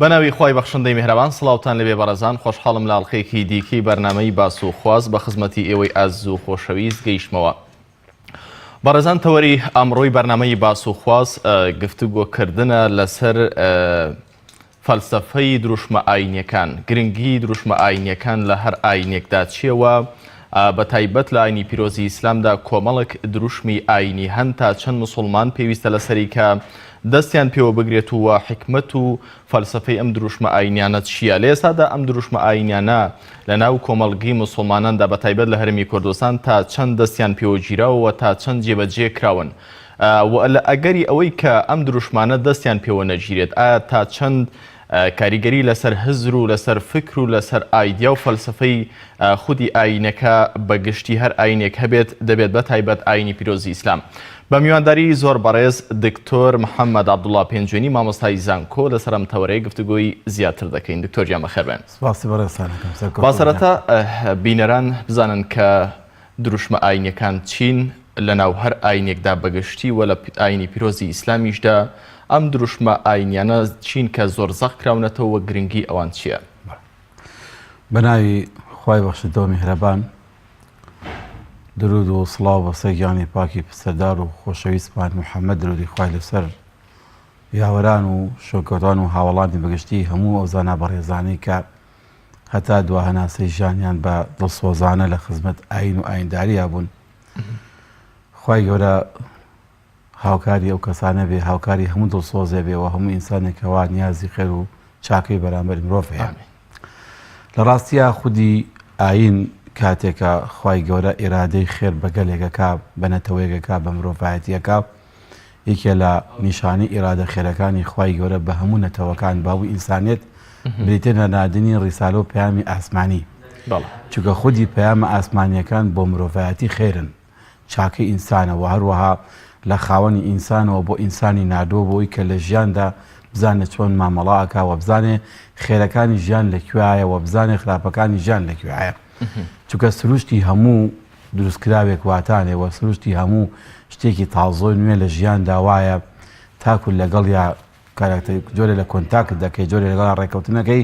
بەناوی خوای بەخشندەی میهرەبان سڵاوتان لێبێ بەڕێزان خۆشحاڵم لە ئەڵقەیەکی دیکەی بەرنامەی باس و خواست بە خزمەتی ئێوەی ئازیز و خۆشەویست گەیشتمەوە. بەڕێزان تەوەری ئەمڕۆی بەرنامەی باس و خواست گفتوگۆکردنە لەسەر فەلسەفەی دروشمە ئاینیەکان، گرنگی دروشمە ئاینیەکان لە هەر ئاینێکدا چیە و بە تایبەت لە ئاینی پیرۆزی ئیسلامدا کۆمەڵێک دروشمی ئاینی هەن تا چەند مسوڵمان پێویستە لەسەری کە دەستیان پێوە بگرێت و حیکمەت و فەلسەفەی ئەم دروشمە ئاینیانە چیە لە ئێستادا ئەم دروشمە ئاینیانە لە ناو کۆمەڵگەی مسوڵماناندا بە تایبەت لە هەرێمی کوردستان تا چەند دەستیان پێوە گیراوە و تا چەند جێبەجێ کراون و لە ئەگەری ئەوەی کە ئەم دروشمانە دەستیان پێوە نەگیرێت ئایا تا چەند کاریگەری لەسەر هزر و لەسەر فکر و لەسەر ئایدیا و فەلسەفەی خودی ئایینەکە بە گشتی هەر ئایینێک هەبێت دەبێت بە تایبەت ئایینی پیرۆزی ئیسلام. بە میوانداری زۆر بەڕێز دکتۆر محەممەد عەبدوڵا پێنجوێنی مامۆستای زانکۆ لەسەر ئەم تەوەرەیە گفتوگۆی زیاتر دەکەین. دکتۆر گیان بەخێر بێن. سپاسی بەڕێزتان ئەکەم. سەرکەوتوو با بن. سەرەتا بینەران بزانن کە دروشمە ئایینیەکان چین لەناو هەر ئایینێکدا بەگشتی و لە ئایینی پیرۆزی ئیسلامیشدا ئەم دروشمە ئایینیانە چین کە زۆر زەق کراونەتەوە و گرنگی ئەوان چییە؟ بەناوی خوای بەخشندە و میهرەبان درود و سڵاو بەسەر گیانی پاکی سەردار و خۆشەویستمان محەممەد درودی خوای لەسەر یاوەران و شۆکەوتان و هاوەڵانی بەگشتی هەموو ئەو زانا بەڕێزانەی کە هەتا دوا هەناسەی ژیانیان بە دڵسۆزانە لە خزمەت ئاین و ئاینداریا بوون خوای گەورە هاوکاری ئەو کەسانە بێ هاوکاری هەموو دڵسۆزێ بێ و هەموو ئینسانێک کەوا نیازی خێر و چاکەی بەرامبەر مرۆڤ هەیە لە ڕاستیا خودی ئاین کاتێکە خوای گەورە ئیرادەی خێر بە گەلێکەکە بە نەتەوەیەکەکە بە مرۆڤایەتیەکە یەکێ لە نیشانەی ئیرادە خێرەکانی خوای گەورە بە هەموو نەتەوەکان بە هەموو ئینسانیەت بریتیە لە ناردنی ڕیسالە و پەیامی ئاسمانی چونکە خودی پەیامە ئاسمانیەکان بۆ مرۆڤایەتی خێرن چاکەی ئینسانە وە هەروەها لە خاوەنی ئینسانەوە بۆ ئینسانی ناردووە بۆ ئەوی کە لە ژیاندا بزانێ چۆن مامەڵە ئەکا وە بزانێ خێرەکانی ژیان لە کوێایە وە بزانێ خراپەکانی ژیان لە کوێایە چونکە سروشتی هەموو دروستکراوێک واتانێ وە سروشتی هەموو شتێکی تازۆ نوێ لە ژیاندا وایە تاکو لەگەڵیا کاراکتەر جۆرێ لە contact دەکەی جۆرێ لەگەڵ ڕێککەوتنەکەی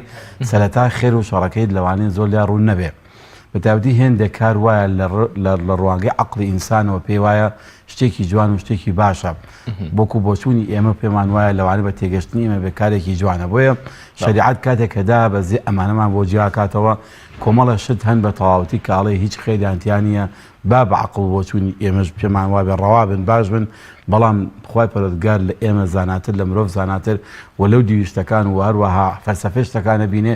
سەرەتا خێر و شەڕەکەیت لەوانەیە زۆر لیا ڕوون نەبێ بە تایبەتی هێندێک کار وایە لە ڕوانگەی عەقڵی ئینسانەوە پێی وایە شتێکی جوان و شتێکی باشە بۆکو بۆچوونی ئێمە پێمان وایە لەوانە بە تێگەشتنی ئێمە بێ کارێکی جوانە بۆیە شەریعەت کاتێک کە دا بەزێ ئەمانەمان بۆ جیاکاتەوە کۆمەڵە شت هەن بە تەواوەتی کاڵێ هیچ خێریان تیا نییە با بە عەقڵ و بۆچوونی ئێمەش پێمان وابێ ڕەوا بن باش بن، بەڵام خوای پەروەردگار لە ئێمە زاناتر لە مرۆڤ زاناتر و لەو دیوی شتەکان و هەروەها فەلسەفەی شتەکان ئەبینێ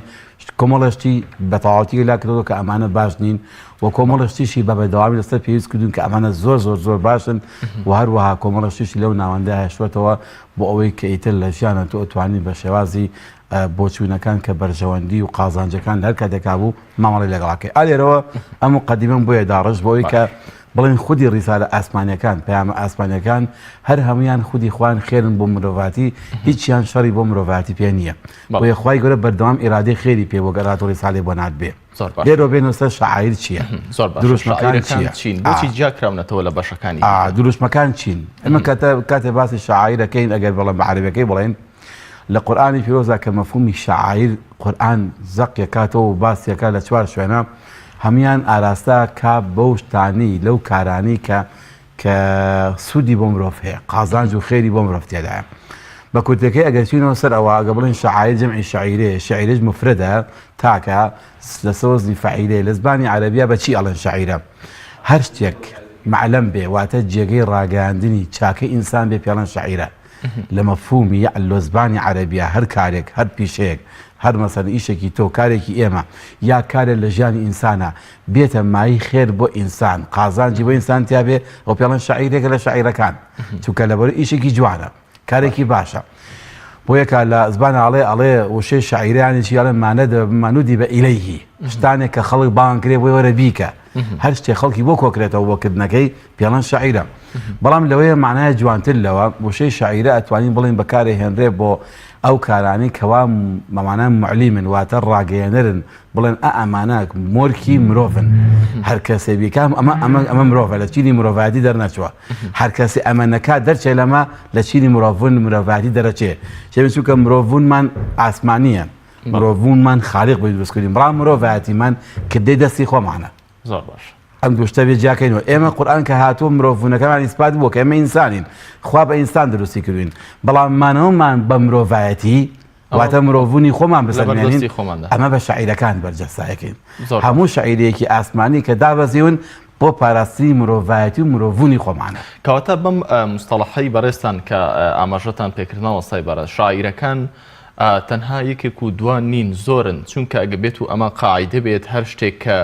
کۆمەڵێ شتی بە تەواوەتی لا کردەوە کە ئەمانە باش نین و کۆمەڵێ شتیشی بە بەردەوامی لەسەر پێویست کردوون کە ئەمانە زۆر زۆر زۆر باشن و هەروەها کۆمەڵێ شتیشی لەو ناوەندە هێشتووەتەوە بۆ ئەوەی کە ئیتر لە ژیانە تۆ ئەتوانی بە شێوازی بۆچوونەکان کە بەرژەوەندی و قازانجەکان لە هەر کاتێکا بوو مامەڵەی لەگەڵا کەی. ئا لێرەوە ئەم موقەدیمەم بۆیە داڕشت بۆ ئەوەی کە بڵێین خودی ڕیسالە ئاسمانیەکان، پەیامە ئاسمانیەکان هەر هەموویان خودی خۆیان خێرن بۆ مرۆڤاتی، هیچیان شەڕی بۆ مرۆڤاتی پێ نییە. بۆیە خوای گەورە بەردەوام ئیرادەی خێری پێ بووە گەر هاتوو ڕیسالەی بۆ ناردبێ. زۆر باشە. لێرەوە بێینەوە سەر شەعایر چییە؟ زۆر باشە. دروشمەکان شەعایرەکان چییە؟ چین؟ بۆچی جیا کراونەتەوە لە بەشەکانی ئا دیکە؟ دروشمەکان چین؟ ئێمە کاتە کاتێ باسی شەعایر ئەکەین ئەگەر بڵێم بە عەرەبیەکەی بڵێین لە قورئانی پیرۆزدا کە مەفهومی شەعایر قورئان زەق یەکاتەوە و باس یەکا لە چوار شوێنە هەموان ئاراستە کا بەو شتانەی لەو کارانەی کە کە سوودی بۆ مرۆڤ هەیە قازانج و خێری بۆ مرۆڤ تێدایە بە کورتەکەی ئەگەر چینەوە سەر ئەوە ئەگە بڵێن شەعایر جەمعی شەعیرەیە شەعیرەش مفرەدە تاکە لەسەر وەزنی فەعیلەیە لە زمانی عەرەبیا بە چی ئەڵێن شەعیرە هەر شتێک مەعلەم بێ واتە جێگەی ڕاگەیاندنی چاکەی ئینسان بێ پێڵێن شەعیرە لە مەفهومی یەع لۆزبانی عەرەبیە هەر کارێک هەر پیشەیەک هەر مەسەلەن ئیشێکی تۆ کارێکی ئێمە یا کارێ لە ژیانی ئینسانا بێتە مایەی خێر بۆ ئینسان قازانجی بۆ ئینسان تیا بێ ئەو پێڵێن شەعیرێکە لە شەعیرەکان چونکە لەبەر ئیشێکی جوانە کارێکی باشە بۆ یەکا لە زبان ئەڵێ ئەڵێ وشەی شەعیرانی چی ئەڵێ مانە مانودی بە ئیلەیهی شتانێک کە خەڵک بانگ کرێ بۆی وەرە بیکە هەر شتێ خەڵکی بۆ کۆکرێتەوە بۆ کردنەکەی پێڵەن شەعیرە بەڵام لەوەیە معنای جوانتر لەوە وشەی شەعیرە ئەتوانین بڵێین بەکارێ هێنرێ بۆ. ئەو کارانەی کەوا بەمانای معلیمن واتە ڕاگەیەنەرن بڵێن ئا ئەمانە مۆرکی مرۆڤن هەر کەسێ بیکام ئەمە ئەمە ئەمە مرۆڤە لە چینی مرۆڤایەتی دەرنەچووە هەر کەسێ ئەمە نەکات دەرچێ لەمە لە چینی مرۆڤون مرۆڤایەتی دەرەچێ چێ چونکە مرۆڤونمان ئاسمانییە مرۆڤونمان خالق بۆی دروست کردین بەڵام مرۆڤایەتیمان کردەی دەستی خۆمانە زۆر باش. ئەم دوو شتە بێ جیاکەینەوە ئێمە قورئان کە هاتووە مرۆڤبوونەکەمان ئیسپات بووە کە ئێمە ئینسانین خوا بە ئینسان دروستی کردوین بەڵام مانەوەمان بە مرۆڤایەتی واتە مرۆڤبوونی خۆمان بسەلمێنین ئەمە بە شەعیرەکان بەرجەستەکەین هەموو شەعیرەیەکی ئاسمانی کە دابەزیون بۆ پاراستنی مرۆڤایەتی و مرۆڤبوونی خۆمانە. کەواتە بەم مستەڵەحەی بەڕێزتان کە ئاماژەتان پێکرد مامۆستای بەڕێز شاعیرەکان تەنها یەکێک و دوان نین زۆرن، چونکە ئەگە بێت و ئەمە قاعیدە بێت هەر شتێک کە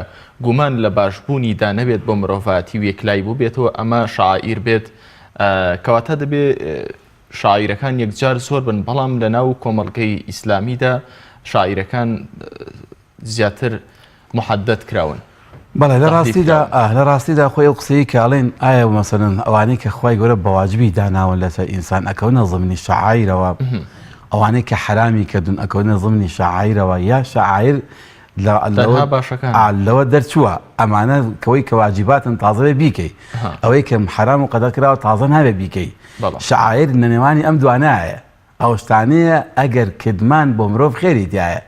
گومان لە باش بوونی دا نەبێت بۆ مرۆڤایەتی و یەکلایی بووبێتەوە ئەمە شەعائیر بێت کەواتە دەبێ شاعیرەکان یەکجار زۆر بن بەڵام لە ناو کۆمەڵگەی ئیسلامیدا شاعیرەکان زیاتر محدد کراون. بەڵێ لە ڕاستیدا ئاه لە ڕاستیدا خۆی ئەو قسەی کە ئەڵێن ئایا مەسەلەن ئەوانەی کە خوای گەورە بە واجبی داناون لەسەر ئینسان ئەکەونە زمنی شەعایرەوە ئەوانەی کە حەرامی کردون ئەکەونە زمنی شەعایرەوە یا شەعایر تەنها باشەکان لەوە دەرچووە ئەمانە کەوەی کە واجباتن تازە بێ بیکەی ئەوەی کە حەرام و قەدە کراوە تازە نابێ بیکەی شەعایر لە نێوانی ئەم دوانایە ئەو شتانەیە ئەگەر کردمان بۆ مرۆڤ خێری تیایە.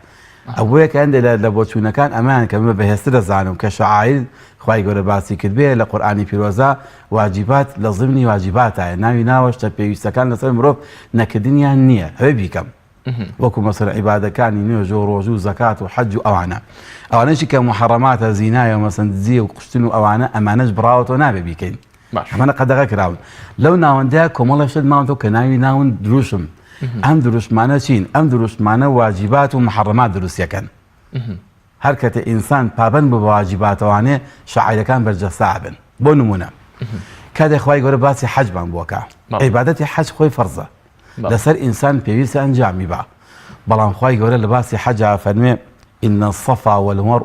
ئە بۆیە کە هەندێ لە لە بۆچوونەکان ئەمەیان کە من بە بەهێزتر دەزانم کە شەعایر خوای گەورە باسی کردبێ لە قورئانی پیرۆزا واجبات لە ضمنی واجباتایە ناوی ناوە شتە پێویستەکان لەسەر مرۆڤ نەکردنیان نییە ئەوێ بیکەم وەکو مەسەلەن عیبادەکانی نوێژ و ڕۆژوو و زەکات و حەج و ئەوانە ئەوانەشی کە محەڕەماتە زینایە و مەسەن دزیە و کوشتن و ئەوانە ئەمانەش بڕاوەتەوە نابێ بیکەین ئەمانە قەدەغە کراون لەو ناوەندەیە کۆمەڵە شت ماونەتەوە کە ناوی ناون دروشم ئەم دروشمانە چین ئەم دروشمانە واجبات و محەڕەمات دروستەکەن هەر کەتێ ئینسان پابەند بوو بە واجباتەوانێ شەعایرەکان بەرجەستە ئەبن بۆ نمونە کاتێ خوای گەورە باسی حەجمان بۆکە عیبادەتی حەج خۆی فەرزە لەسەر ئینسان پێویستە ئەنجامی با بەڵام خوای گەورە لە باسی حەجا فەرمێ إن الصفا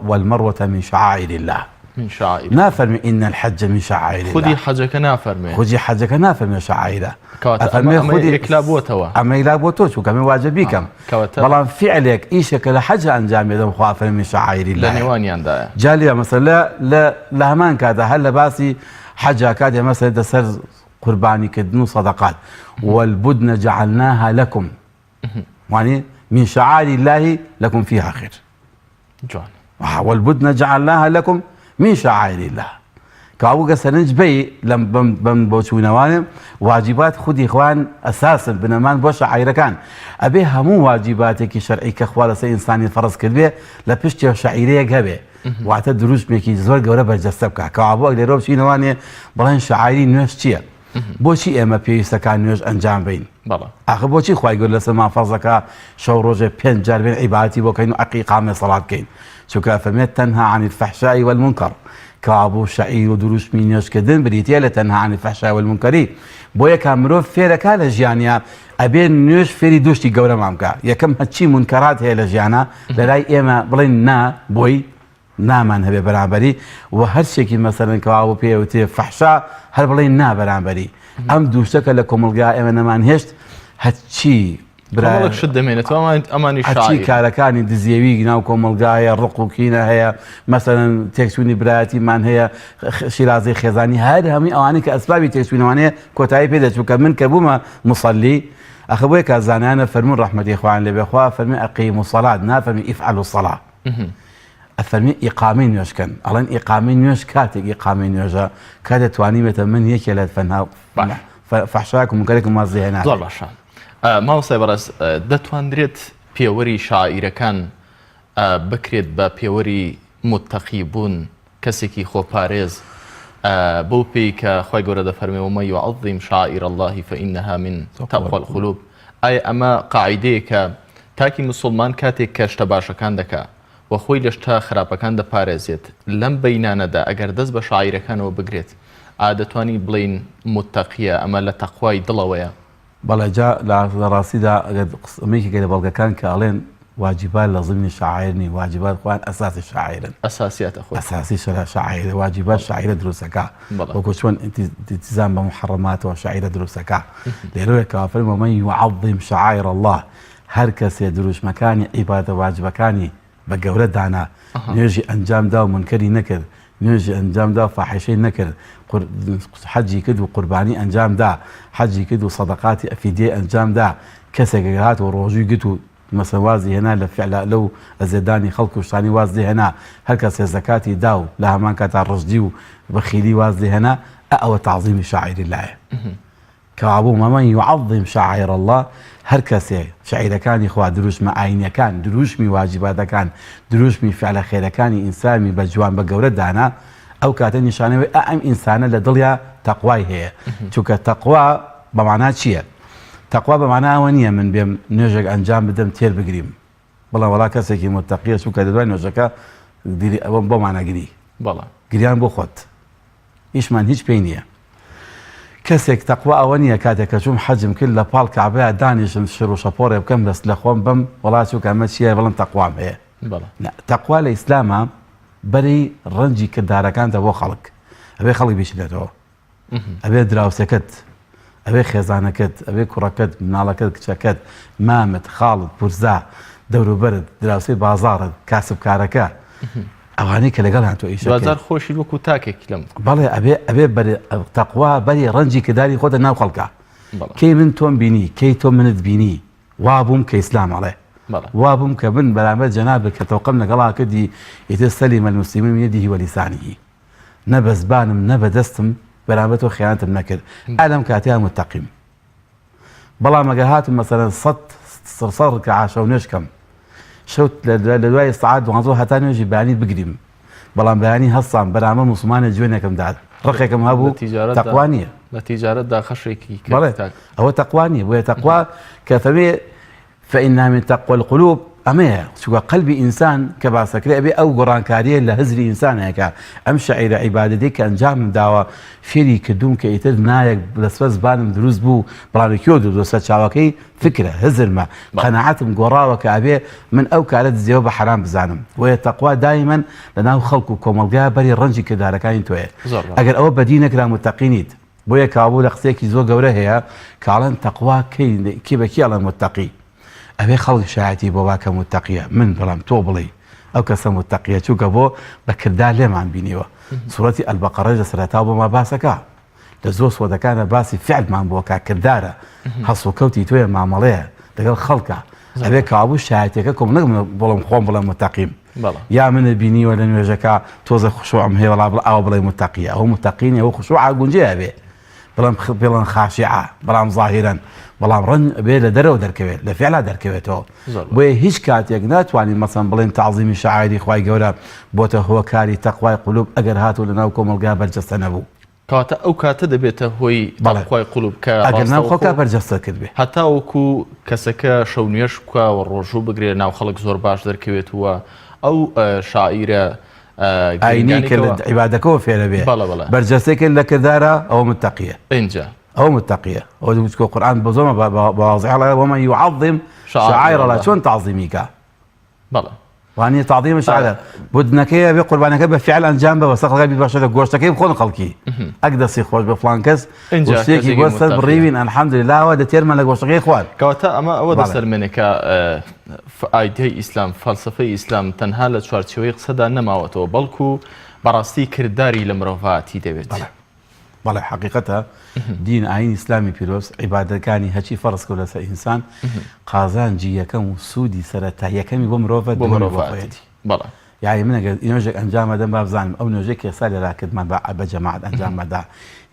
والمروة من شعائر الله من شعائر نافەرمێ إن الحج من شعائر الله خودی حەجەکە نافەرمێ خودی حەجەکە نافەرمێ شعائرە کەواتە ئەمە خودی یەکلا بووەتەوە ئەمە یەکلا بۆ تۆ چونکە ئەمە واجب بیکەم بەڵام فعلێک ئیشێکە لە حەج ئەنجام بدەم خوا فەرمی شعائری لە نێوانیاندایە جا لێ مەسەلە لە لە هەمان کاتدا هەر لە باسی حەجا کاتێ مەسەلە دەسەر قوربانی کردن و صدقات والبدن جعلناها لكم وانی من شعائر الله لكم فيها خير جوان والبدن جعلناها لكم من شعائر الله کاوگە سەرنج بی لەم بەم بەم بۆچوونەوانێ واجبات خودی خوان ئەساسن بنەمان بۆ شەعایرەکان ئەبێ هەموو واجباتێکی شەرعی کە خوا لەسەر ئینسانی فەرز کردبێ لە پشتیەوە شەعیرەیەک هەبێ واتە دروشمێکی زۆر گەورە بەرجەستە بکە کەوابوو ئەگەر لێرەوە بچینەوانێ بڵێن شەعایری نوێژ چییە؟ بۆچی ئێمە پێویستەکان نوێژ ئەنجام بین ئاخر بۆچی خوای گەورە لەسەرمان فەرزەکە شەو ڕۆژێ پێنج جار بێن عیبادەتی بۆ کەین و ئیقامەی سەڵات بکەین چونکە ئەفەرمێت تنها عن الفحشاء والمنکر کەوابوو شەعیر و دروشمی نوێژکردن بریتیە لە تنها عن الفحشاء والمنکر بۆیە کە مرۆڤ فێرەکا لە ژیانیا ئەبێ نوێژ فێری دوشتی گەورەمان بکە یەکەم هەرچی مونکەرات هەیە لە ژیانە لەلای ئێمە بڵێن نا بۆی نامان هەبێ بەرامبەری و هەرچێکی مەسەلەن کەوا بۆ پێ وترێ فەحشا هەر بڵێین نا بەرامبەری ئەم دوو شتە کە لە کۆمەڵگا ئێمە نەمان هێشت هەرچی کۆمەڵێک شت دەمێنێتەوە ئەمان ئەمانی هەرچی شاعیر کارەکانی دزێوی ناو کۆمەڵگا هەیە ڕق و کینە هەیە مەسەلەن تێکچوونی برایەتیمان هەیە شیرازەی خێزانی هەر هەمووی ئەوانەی کە ئەسبابی تێکچوونەوانەیە کۆتایی پێ دەچوو کە من کە بوومە مصلی ئەخە بۆیە کە زانایانە فەرموون ڕەحمەتی خوایان لێ بێ خوا فەرمی اقیموا الصلاة نافەرمی افعلوا الصلاة ئەفەرمی ئیقامەی نوێژ کەن ئەڵێن ئیقامەی نوێژ کاتێک ئیقامەی نوێژە کاتێ توانیوێتە من یەکێ لە فەنها فەحشاک و منکەرێکم واز لێ زۆر باشە مامۆستای بەڕێز دەتواندرێت پێوەری شاعیرەکان بکرێت بە پێوەری متەقی بوون کەسێکی خۆپارێز بەو پێی کە خوای گەورە دەفەرمێ ومن یعظم شعائر اللە فانها من تقوی القلوب ئایا ئەمە قاعیدەیەکە تاکی مسوڵمان کاتێک کە شتە باشەکان دەکا و خۆی لە شتە خراپەکان دەپارێزێت لەم بەینانەدا ئەگەر دەست بە شەعائیرەکانەوە بگرێت ئا دەتوانین بڵێین موتەقیە ئەمە لە تەقوای دڵەوەیە؟ بەڵێ جا لە ڕاستیدا ئەگەر ئەمە یەکێکە لە بەڵگەکان کە ئەڵێن واجبات لە ضمنی شعائر نین واجبات خۆیان ئەساسی شعائرن ئەساسیاتە خۆی ئەساسی شعائرە واجبات شعائرە دروستەکە وەکو چۆن التزام بە محرماتەوە شعائرە دروستەکە لێرەوەی کافر ومن يعظم شعائر الله. هەر کەسێ دروشمەکانی عیبادە واجبەکانی بە گەورە دانا، نوێژی ئەنجام دا و مونکەری نەکرد، نوێژی ئەنجام دا و فاحیشەی نەکرد، حەجی کرد و قوربانی ئەنجام دا، حەجی کرد و سەدەقاتی فیدیەی ئەنجام دا، کەسێک ئەگەر هات و ڕۆژووی گرت و مەسەلەن وازی هێنا لە فیعلە لەو ئەزیەتدانی خەڵک و شتانی واز لێ هێنا، هەر کەسێ زەکاتی دا و لە هەمان کاتا ڕشدی و بەخیلی واز لێ هێنا، ئە ئەوە تەعزیمی شەعائیری اللایە. کەوابوو ومن یعظم شعائر اللە هەر کەسێ شەعیرەکانی خوا، دروشمە ئاینیەکان، دروشمی واجیباتەکان، دروشمی فعلە خێرەکانی ئینسامی بە جوان بە گەورە دانا، ئەو کاتە نیشانەی ئەوەی ئا ئەم ئینسانە لە دڵیا تەقوای هەیە، چونکە تەقوا بە مانا چیە؟ تەقوا بە مانا ئەوە نیە من بێم نوێژێک ئەنجام بدەم تێر بگریم، بڵێم وەڵا کەسێکی موتەقیە چونکە لە دوای نوێژەکە دیری ئەوەم بۆمانە گری، بەڵێ. گریان بۆ خۆت. ئیشمان هیچ پێی نییە. کەسێک تەقوا ئەوە نییە کاتێک کە چووم حەجم کرد لە پاڵ کەعبەیا دانیشم شڕ و شەپۆڕێ بکەم بەس لە خۆم بم وەڵا چونکە ئەمە چییە بڵێم تەقوام هەیە. بەڵێ. نا تەقوا لە ئیسلاما بەری ڕەنجی کردارەکانتە بۆ خەڵک. ئەبێ خەڵک بیچنێتەوە. ئەبێ دراوسێکەت، ئەبێ خێزانەکەت، ئەبێ کوڕەکەت، مناڵەکەت، کچەکەت، مامت، خاڵت، پورزا، دەوروبەرت، دراوسێی بازاڕت، کاسبکارەکە، ئەوانەی کە لەگەڵیان تۆ ئیش ئەکەی. دواجار خۆشیت وەکو تاکێک لەم. بەڵێ ئەبێ ئەبێ بەر تەقوا بەری ڕەنجی کرداری خۆتە ناو خەڵکا. بەڵێ. کەی من تۆم بینی، کەی تۆ منت بینی، وا بووم کە ئیسلام ئەڵێ. بەڵێ. وا بووم کە من بەرامبەر جەنابت کە تەوقەم لەگەڵا کردی، ئیتر سلم المسلمون من یده و لسانه. نە بە زبانم نە بە دەستم بەرامبەر تۆ خیانەتم نەکرد، ئا لەم کاتەیا متەقیم. بەڵام ئەگەر هاتم مەسەلەن سەد سەد ڕکەعە شەو نوێژ کەم شەو لە دوای سەعات دوانزەوە هەتا نوێژی بەیانی بگریم بەڵام بەیانی هەستام بەرامبەر موسڵمانێ جوێنێکم داد ڕقێکم هەبوو تەقوا نییە لە تیجارەتدا خەشێکی کرد بەڵێ ئەوە تەقوا نییە بۆیە تەقوا کە فەرمی فإنها من تقوی القلوب ئەمەیە چونکە قەلبی ئینسان کە باسەکرێ ئەبێ ئەو گۆڕانکاریە لە هزری ئینسان هەیە کە ئەم شەعیرە عیبادەتەی کە ئەنجامم داوە فێری کردووم کە ئیتر نایەک لەسەر زبانم دروست بوو بەڵام لە کوێوە دروست بوو سەرچاوەکەی فکرە هزرمە قەناعەتم گۆڕاوە کە ئەبێ من ئەو کارە دزێوە بە حەرام بزانم بۆیە تەقوا دایمەن لەناو خەڵک و کۆمەڵگا بەری ڕەنجی کردارەکانی تۆیە ئەگەر ئەوە بەدی نەکرا موتەقی نیت بۆیە کابوو لە قسەیەکی زۆر گەورە هەیە کە ئەڵێن تەقوا کەی کێ بە کێ ئەڵێن موتەقی ئەبێ خەڵک شایەتی بۆ با کە موتەقیە من بڵێم تۆ بڵێی ئەو کەسە موتەقیە چونکە بۆ بە کردار لێمان بینیوە سوڕەتی البقرەش لە سەرەتاوە بۆ ما باسەکە لە زۆر سوەدەکانە باسی فعلمان بۆ کا کردارە هەڵسوکەوتی تۆیە مامەڵەیە لەگەڵ خەڵکە ئەبێ کابوو شایەتەکە کۆم نەک بڵم خۆم بڵێم متەقیم یا منت بینیوە لە نوێژەکە تۆزە خشوعم هەیە وەڵا بڵێ ئاوا بڵێ متەقیە ئەوە متەقی نیە ئەوە خشوع گونجێ ئەبێ بڵێم بڵێن خاشعە بەڵام ظاهرا بەڵام ڕەنگ ئەبێ لە دەرەوە دەرکەوێت لە فعلا دەرکەوێتەوە بۆیە هیچ کاتێک ناتوانین مەسەن بڵێن تەعزیمی شەعائیری خوای گەورە بۆتە هۆکاری تەقوای قلوب ئەگەر هاتوو لەناو کۆمەڵگا بەرجەستە نەبوو. کەواتە ئەو کاتە دەبێتە هۆی تەقوای قلوب کە ئەگەر ناو خەڵکا بەرجەستە کردبێ. هەتاوەکو کەسەکە شەو نوێژ بکا و ڕۆژوو بگرێ ناو خەڵک زۆر باش دەرکەوێت و ئەو شاعیرە ئاینەی کە لە عیبادەکەوە فێرە بێ بەرجەستەی کرد لە کردارا ئەوە متەقیە. ئینجا. ئەوە متەقیە. ئەوە چونکە قورئان بە زۆر بە واضح ئەڵێ ومن یعظم شعائر الله چۆن تەعظیمی کا؟ بەڵێ. وانیە تەعظیم شعائر بدنەکەی ئەبێ قوربانەکە بە فعل ئەنجام بە بەسەر خەڵکا بیبەخشێتە گۆشتەکەی بخۆن خەڵکی ئەک دەستی خۆش بە فڵان کەس شتێکی بۆ سەر بڕیوین الحمدلله ئەوە دەتێرمان لە گۆشتەکەی خوارد. کەواتە ئەمە ئەوە دەسەلمێنێ کە ئایدیای ئیسلام، فەلسەفەی ئیسلام تەنها لە چوارچێوەی قسەدا نەماوەتەوە، بەڵکو بەڕاستی کرداری لە مرۆڤایەتی دەوێت. بەڵێ بەڵێ حەقیقەتە دین ئاین ئیسلامی پیرۆز عیبادەکانی هەچی فەرز کرد لەسەر ئینسان قازانجی یەکەم و سوودی سەرەتا یەکەمی بۆ مرۆڤە بۆ مرۆڤایەتی. بەڵێ. یانی من ئەگەر نوێژێک ئەنجام ئەدەم با بزانم ئەو نوێژەی کە ئێستا لێرا کردمان بە بە جەماعەت ئەنجام ئەدا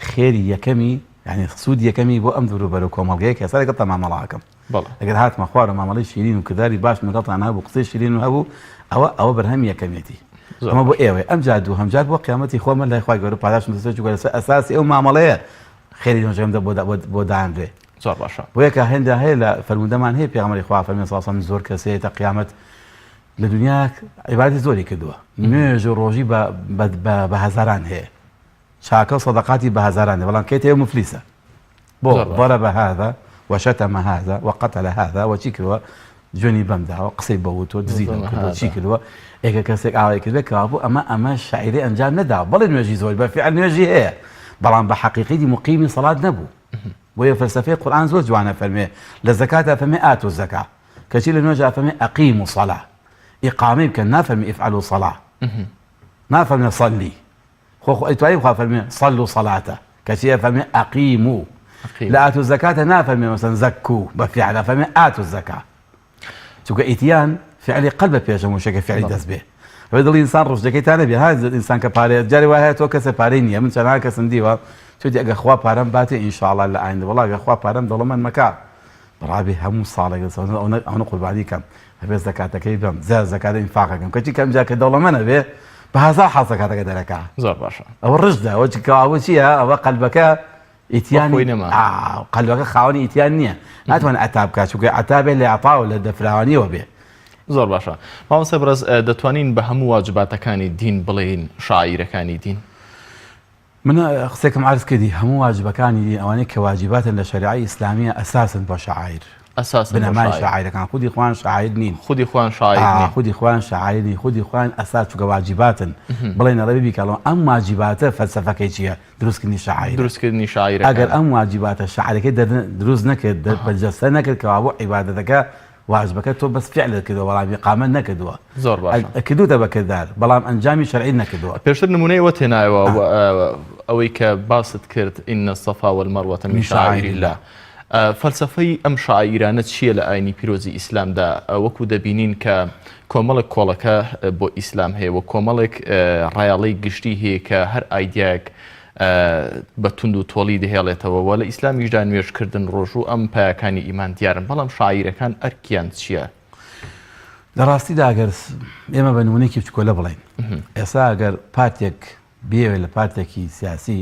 خێری یەکەمی یانی سوودی یەکەمی بۆ ئەم دەوروبەر و کۆمەڵگەیە کە ئێستا لەگەڵتان مامەڵە ئەکەم. ئەگەر هاتمە خوارەوە مامەڵەی شیرین و کرداری باشم لەگەڵتان هەبوو قسەی شیرینم هەبوو ئەوە ئەوە بەرهەمی یەکەمیەتی ئەمە بۆ ئێوەیە ئەمجا دووهەم جار بۆ قیامەتی خۆمە لای خوای گەورە پاداشتم دەستێ چونکە لەسەر ئەساسی ئەو مامەڵەیە خێری نوێژەکەم دە بۆ بۆ دانرێ زۆر باشە بۆیە کە هێندە هەیە لە فەرموودەمان هەیە پێغەمبەری خوا فەرمی صلی الله علیه و سلم زۆر کەس هەیە تا قیامەت لە دنیا عیبادەتی زۆری کردووە نوێژ و ڕۆژی بە بە هەزاران هەیە چاکە و سەدەقاتی بە هەزاران دێ بەڵام کەی تێ موفلیسە بۆ ضرب هذا وشتم هذا وقتل هذا وە چی کردوە جوێنی بەم داوە قسەی بە وتوە دزی لەم کردوە چی کردوە ئێکە کەسێک ئاوای کردبێ کەوابوو ئەمە ئەمە شعیرەی ئەنجام نەداوە بەڵێ نوێژی زۆر بە فعل نوێژی هەیە بەڵام بە حەقیقی مقیمی سەڵات نەبوو بۆیە فەلسەفەی قورئان زۆر جوانە فەرمێ لە زەکاتا فەرمێ ئاتو زەکا. کەچی لە نوێژا فەرمی أقيموا الصلاة ئیقامەی بکەن نافەرمی افعلوا صلاة نافەرمێ صلی خۆ خۆ ئەیتوانی خوا فەرمێ صلوا صلاة کەچی ئەفەرمێ أقيموا لە آتوا الزكاة نافەرمێ مەسەن زكوا بە فعل ئەفەرمێ آتوا الزكاة چونکە ئیتیان فعلی قەلبە پێش هەموو شتێکە فعلی دەست بێ ئەوەی دڵی ئینسان ڕشدەکەی تا نەبێ ها ئینسان کە پارەیە جارێ وایە تۆ کەسێ پارەی نییە من چەندها کەسم دیوە چوتی ئەگە خوا پارەم باتێ ئینشاڵا لە ئایندە وەڵا ئەگە خوا پارەم دەوڵەمەند مەکا بڕابێ هەموو ساڵێک ئەوەنە ئەوەنە قوربانی کەم هەبێ زەکاتەکەی بەم زیا زەکاتە ئینفاقەکەم کەچی کەم جا کە دەوڵەمەنە بێ بە هەزار حاڵ زەکاتەکە دەرەکا زۆر باشە ئەوە ڕشدە ئەوە چ کەوا چییە ئەوە قەلبەکە ئیتیان خۆی نەما. ئا قەلبەکە خاوەنی ئیتیان نییە ناتوانێت عەتا بکات چونکە عەتا بێ لە عەتاوە لە دەفراوانیەوە بێ. زۆر باشە مامۆستای بەڕێز دەتوانین بە هەموو واجباتەکانی دین بڵێین شەعائیرەکانی دین؟ من قسێکم عەرز کردی هەموو واجبەکانی دین ئەوانەی کە واجباتن لە شەریعەی ئیسلامیە ئەساسن بۆ شەعائیر ئەساسن بۆ بنەمای شەعائیر. شەعائیرەکان خودی خۆیان شەعائیر نین. خودی خۆیان شەعائیر ئا نین. خودی خۆیان شەعائیر نین خودی خۆیان ئەساس چونکە واجباتن بڵێن ئەڵێ بیکەڵەوە ئەم واجباتە فەلسەفەکەی چییە دروستکردنی شەعائیرە. دروستکردنی شەعائیرەکانە. ئەگەر ئەم واجباتە شەعائیرەکەی دەر دروست نەکرد دەر بەرجەستە نەکرد کەوابوو عیبادەتەکە واجبەکە تۆ بەس فعلت کردووە بەڵام ئیقامەت نەکردووە. زۆر باشە. کردووتە بە کردار بەڵام ئەنجامی شەرعیت نەکردووە. پێشتر نموونەی ئەوەت هێنایەوە ئەوەی کە باست کرد ان الصفا والمروە من شعائر اللە فەلسەفەی ئەم شەعائیرانە چییە لە ئاینی پیرۆزی ئیسلامدا وەکو دەبینین کە کۆمەڵێک کۆڵەکە بۆ ئیسلام هەیە و کۆمەڵێک ڕایەڵەی گشتی هەیە کە هەر ئایدیایەک بە توند و تۆڵی دەهێڵێتەوە و لە ئیسلامیشدا نوێژکردن ڕۆژوو ئەم پایەکانی ئیمان دیارن بەڵام شەعائیرەکان ئەرکیان چییە؟ لە ڕاستیدا ئەگەر ئێمە بە نمونەیەکی بچکۆلە بڵێین ئێستا ئەگەر پارتێک بیەوێت لە پارتێکی سیاسی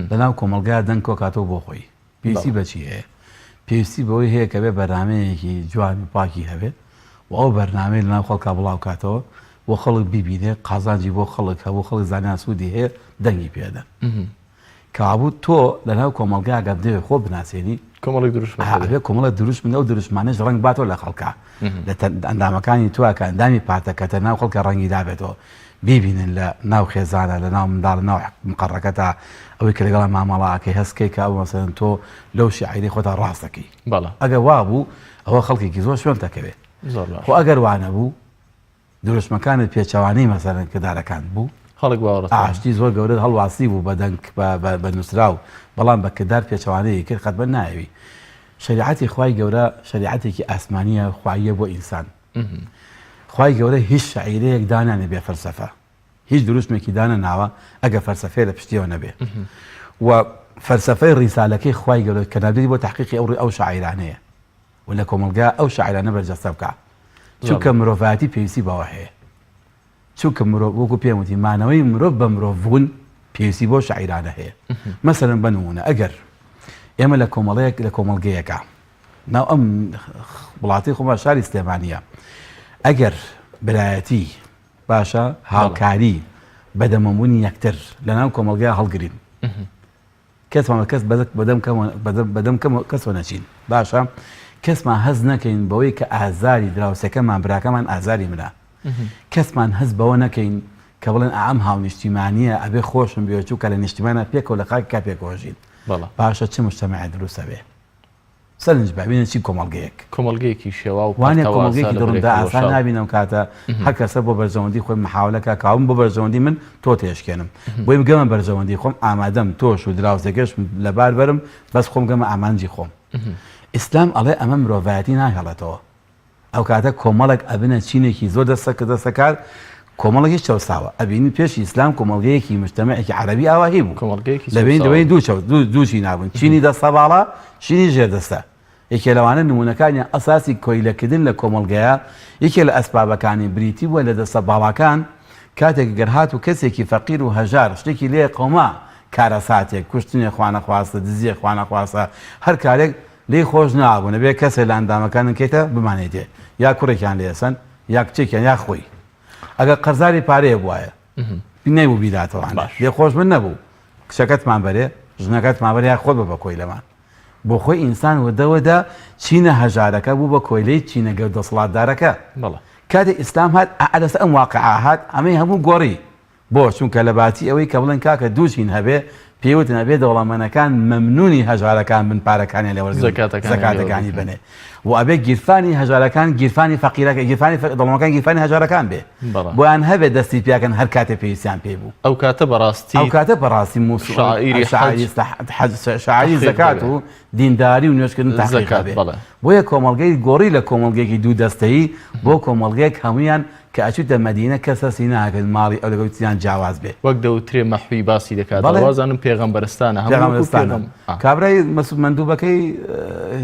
لەناو کۆمەڵگا دەنگ کۆکاتەوە بۆ خۆی پێویستی بە چی هەیە؟ پێویستی بەوەی هەیە کە بێ بەرنامەیەکی جوان و پاکی هەبێت و ئەو بەرنامەی لەناو خەڵکا بڵاو کاتەوە بۆ خەڵک بیبینێ قازانجی بۆ خەڵک هەبوو خەڵک زانیان سوودی هەیە دەنگی پێدەن کەوابوو تۆ لەناو کۆمەڵگا گەر دەوێ خۆ بناسێنی کۆمەڵێک دروشم ئەبێ کۆمەڵێک دروشم ئەو دروشمانەش ڕەنگ باتەوە لە خەڵکا لە ئەندامەکانی تۆ کە ئەندامی پارتەکەتە ناو خەڵکە ڕەنگی دابێتەوە بیبینن لە ناو خێزانە لە ناو منداڵ لە ناو مقەڕەکەتا ئەوەی کە لەگەڵا مامەڵە ئەکەی هەست کەی کە ئەو مەسەلەن تۆ لەو شیعرەی خۆتا ڕاست دەکەی بەڵێ. ئەگەر وابوو ئەوە خەڵکێکی زۆر شوێنت ئەکەوێ زۆر باشە. خۆ ئەگەر وانەبوو دروشمەکانت پێچەوانەی مەسەلەن کردارەکانت بوو خەڵک باوەڕت پێ ئاشتی زۆر گەورەت هەڵواسی بوو بە دەنگ بە بە بە نووسراو بەڵام بە کردار پێچەوانەی کرد قەتبەن نایەوی شەریعەتی خوای گەورە شەریعەتێکی ئاسمانییە خواییە بۆ ئینسان خوای گەورە هیچ شەعیرەیەک دانانێ بێ فەلسەفە هیچ دروشمێکی دانەناوە ئەگەر فەلسەفەیە لە پشتیەوە نەبێ و فەلسەفەی ڕیسالەکەی خوای گەورە کە ناردوویەتی بۆ تەحقیقی ئەو ئەو شەعیرانەیە و لە کۆمەڵگا ئەو شەعیرانە بەرجەستە بکا چونکە مرۆڤایەتی پێویستی بەوە هەیە چونکە مرۆڤ وەکو پێم وتی مانەوەی مرۆڤ بە مرۆڤ بوون پێویستی بۆ شەعیرانە هەیە مەسەلەن بە نمونە ئەگەر ئێمە لە کۆمەڵەیەک لە کۆمەڵگەیەکە ناو ئەم وڵاتی خۆمان شاری سلێمانیە ئەگەر برایەتی باشە هاوکاری بەدەمەبوونی یەکتر لە ناو کۆمەڵگای هەڵگرین کەسمان کەس بەدەم بەدەم کەسەوە نەچین باشە کەسمان هەز نەکەین بەوەی کە ئازاری دراوسەکەمان براکەمان ئازاری منە کەسمان هەز بەوە نەکەین کە بڵێن ئەم هاونیشتیمانیە ئەبێ خۆشم بێ چووکە لە نیشتیمانە پێکەوە لە خاک کا پێکەوەژین باشە چ مجتەمعێ دروستە بێ سەرنج بە بینە چی کۆمەڵگەیەک. کۆمەڵگەیەکی شێواو وانە پەرتەوازە کۆمەڵگەیەکی لە دڕندە بەرەی ئاسان هەڵوەشاو. نابین ئەو کاتە هەر کەسە بۆ بەرژەوەندی خۆی محاولە کا کاوم بۆ بەرژەوەندی من تۆ تێشکێنم بۆی بگەمە بەرژەوەندی خۆم ئامادەم تۆش و دراوسێکەشم لەبار بەرم بەس خۆم گەمە ئامانجی خۆم ئیسلام ئەڵێ ئەمە مرۆڤایەتی ناهێڵێتەوە ئەو کاتە کۆمەڵێک ئەبنە چینێکی زۆر دەستە دەستە کار کۆمەڵێکی چەوساوە ئەبینی پێشی ئیسلام کۆمەڵگەیەکی مجتەمعێکی عەرەبی ئاواهی بوو کۆمەڵگەیەکی لەبین چەوساوە دەبین دوو چەوت دوو دوو چینا بوون چینی دەستە باڵا چینی ژێر دەستە یەکێ لەوانە نموونەکانیان ئەساسی کۆیلەکردن لە کۆمەڵگەیە یەکێ لە ئەسبابەکانی بریتی بووە لە دەستە باڵاکان کاتێک گەر هاتوو کەسێکی فەقیر و هەژار شتێکی لێ قەوما کارەساتێک کوشتنێ خوانەخواستە دزیێ خوانەخواستە هەر کارێک لێی خۆش نابوو نەبێ کەسێ لە ئەندامەکانن کەیتە بمانێتێ یا کوڕێکیان لێ ئەسەن یا کچێکیان یا خۆی ئەگەر قەرزاری پارەیە بوایە نەیبوو بیداتەوە باش. لێ خۆش من نەبوو کچەکەتمان بەرێ ژنەکەتمان بەرێ یا خۆت بە بە کۆیلەمان بۆ خۆی ئینسان وردە وردە چینە هەژارەکە بوو بە کۆیلەی چینە گەور دەسەڵاتدارەکە بەڵێ. کاتێ ئیسلام هات ئا لەسەر ئەم واقعە هات ئەمەی هەموو گۆڕی بۆ؟ چونکە لە باتی ئەوەی کە بڵێن کاکە دوو چین هەبێ، پێی وتن ئەبێ دەوڵەمەنەکان مەمنونی هەژارەکان بن پارەکانیان لێ وەرگرن زەکاتەکانی بەنێ و ئەبێ گیرفانی هەژارەکان گیرفانی فەقیرەکە گیرفانی دەوڵەمەکان گیرفانی هەژارەکان بێ بۆیان هەبێ دەستی پیاکەن هەر کاتێ پێویستیان پێی بوو. ئەو کاتە بەڕاستی ئەو کاتە بەڕاستی شاعیری شاعیری زەکات و دینداری و نوێژکردن تحقیق ئەبێ. بۆیە کۆمەڵگەی گۆڕی لە کۆمەڵگەیەکی دوو دەستەیی بۆ کۆمەڵگەیەک هەموویان کە ئەچوویتە مەدینە کەس هەستی ناکرد ماڵی ئەو لەگەڵ تریان جیاواز بێ. وەک دەوترێ مەحوی باسی دەکات بەڵێ. وازانم پێغەمبەرستانە هەموو وەکو پێغەمبەرستانە. پێغەم ئا. کابرای مەسعود مەندوبەکەی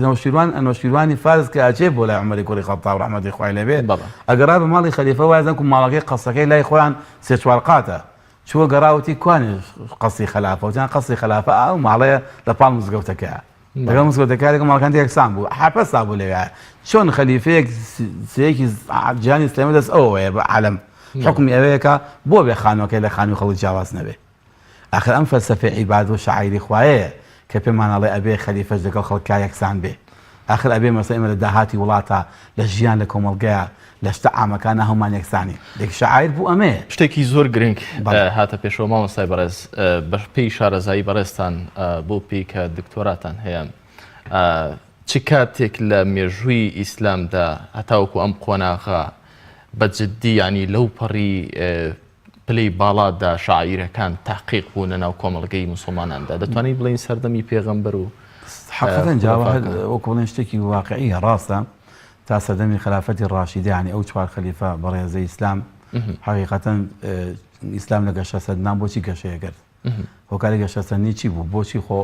نەوشیروان ئەنۆشیروانی فارس کە ئەچێ بۆ لای عومەری کوڕی خەتاب ڕەحمەتی خوای لێ بێ بەڵێ. ئەگەڕا بە ماڵی خەلیفە وایزان کو ماڵەکەی قەسرەکەی لای خۆیان سێ چوار قاتە چووە گەڕا وتی کوانێ قەسری خەلافە وتیان قەسری خەلافە ئا ئەو ماڵەیە لە پاڵ مزگەوتەکەیە. لەگەڵ مزگەوتەکە لەگەڵ ماڵەکان یەکسان بوو حەپەسا بوو لەوێ چۆن خەلیفەیەک سێیەکی جیهانی ئیسلامی دەست ئەوەیە بە عالەم حکمی ئەوەیەکە بۆ بێ خانووەکەی لە خانووی خەڵک جیاواز نەبێ ئاخر ئەم فەلسەفەی عیباد و شعایری خوایەیە کە پێمان ئەڵێ ئەبێ خەلیفەش لەگەڵ خەڵکا یەکسان بێ ئاخر ئەبێ مەسە ئێمە لە داهاتی وڵاتە لە ژیان لە کۆمەڵگەیە لە شتە عامەکانا هەموومان یەکسانین. دەک شەعایر بوو ئەمەیە. شتێکی زۆر گرنگ هاتە پێشەوە مامۆستای بەڕێز بە پێی شارەزایی بەڕێزتان بۆ پێی کە دکتۆراتان هەیە چ کاتێک لە مێژووی ئیسلامدا هەتاوەکو ئەم قۆناغە بە جددی ینی لەو پەڕی پلەی باڵادا شاعیرەکان تحقیق بوون لە ناو کۆمەڵگەی مسلماناندا دەتوانین بڵین سەردەمی پێغەمبەر و حقیقەتەن جاوە وەکو بڵێن شتێکی واقعیە ڕاستە تا سەردەمی خەلافەتی ڕاشیدە یانی ئەو چوار خەلیفە بەڕێزەی ئیسلام حەقیقەتەن ئیسلام لە گەشەسەندنان بۆچی گەشەیە کرد هۆکاری گەشەسەندنی چی بوو بۆچی خۆ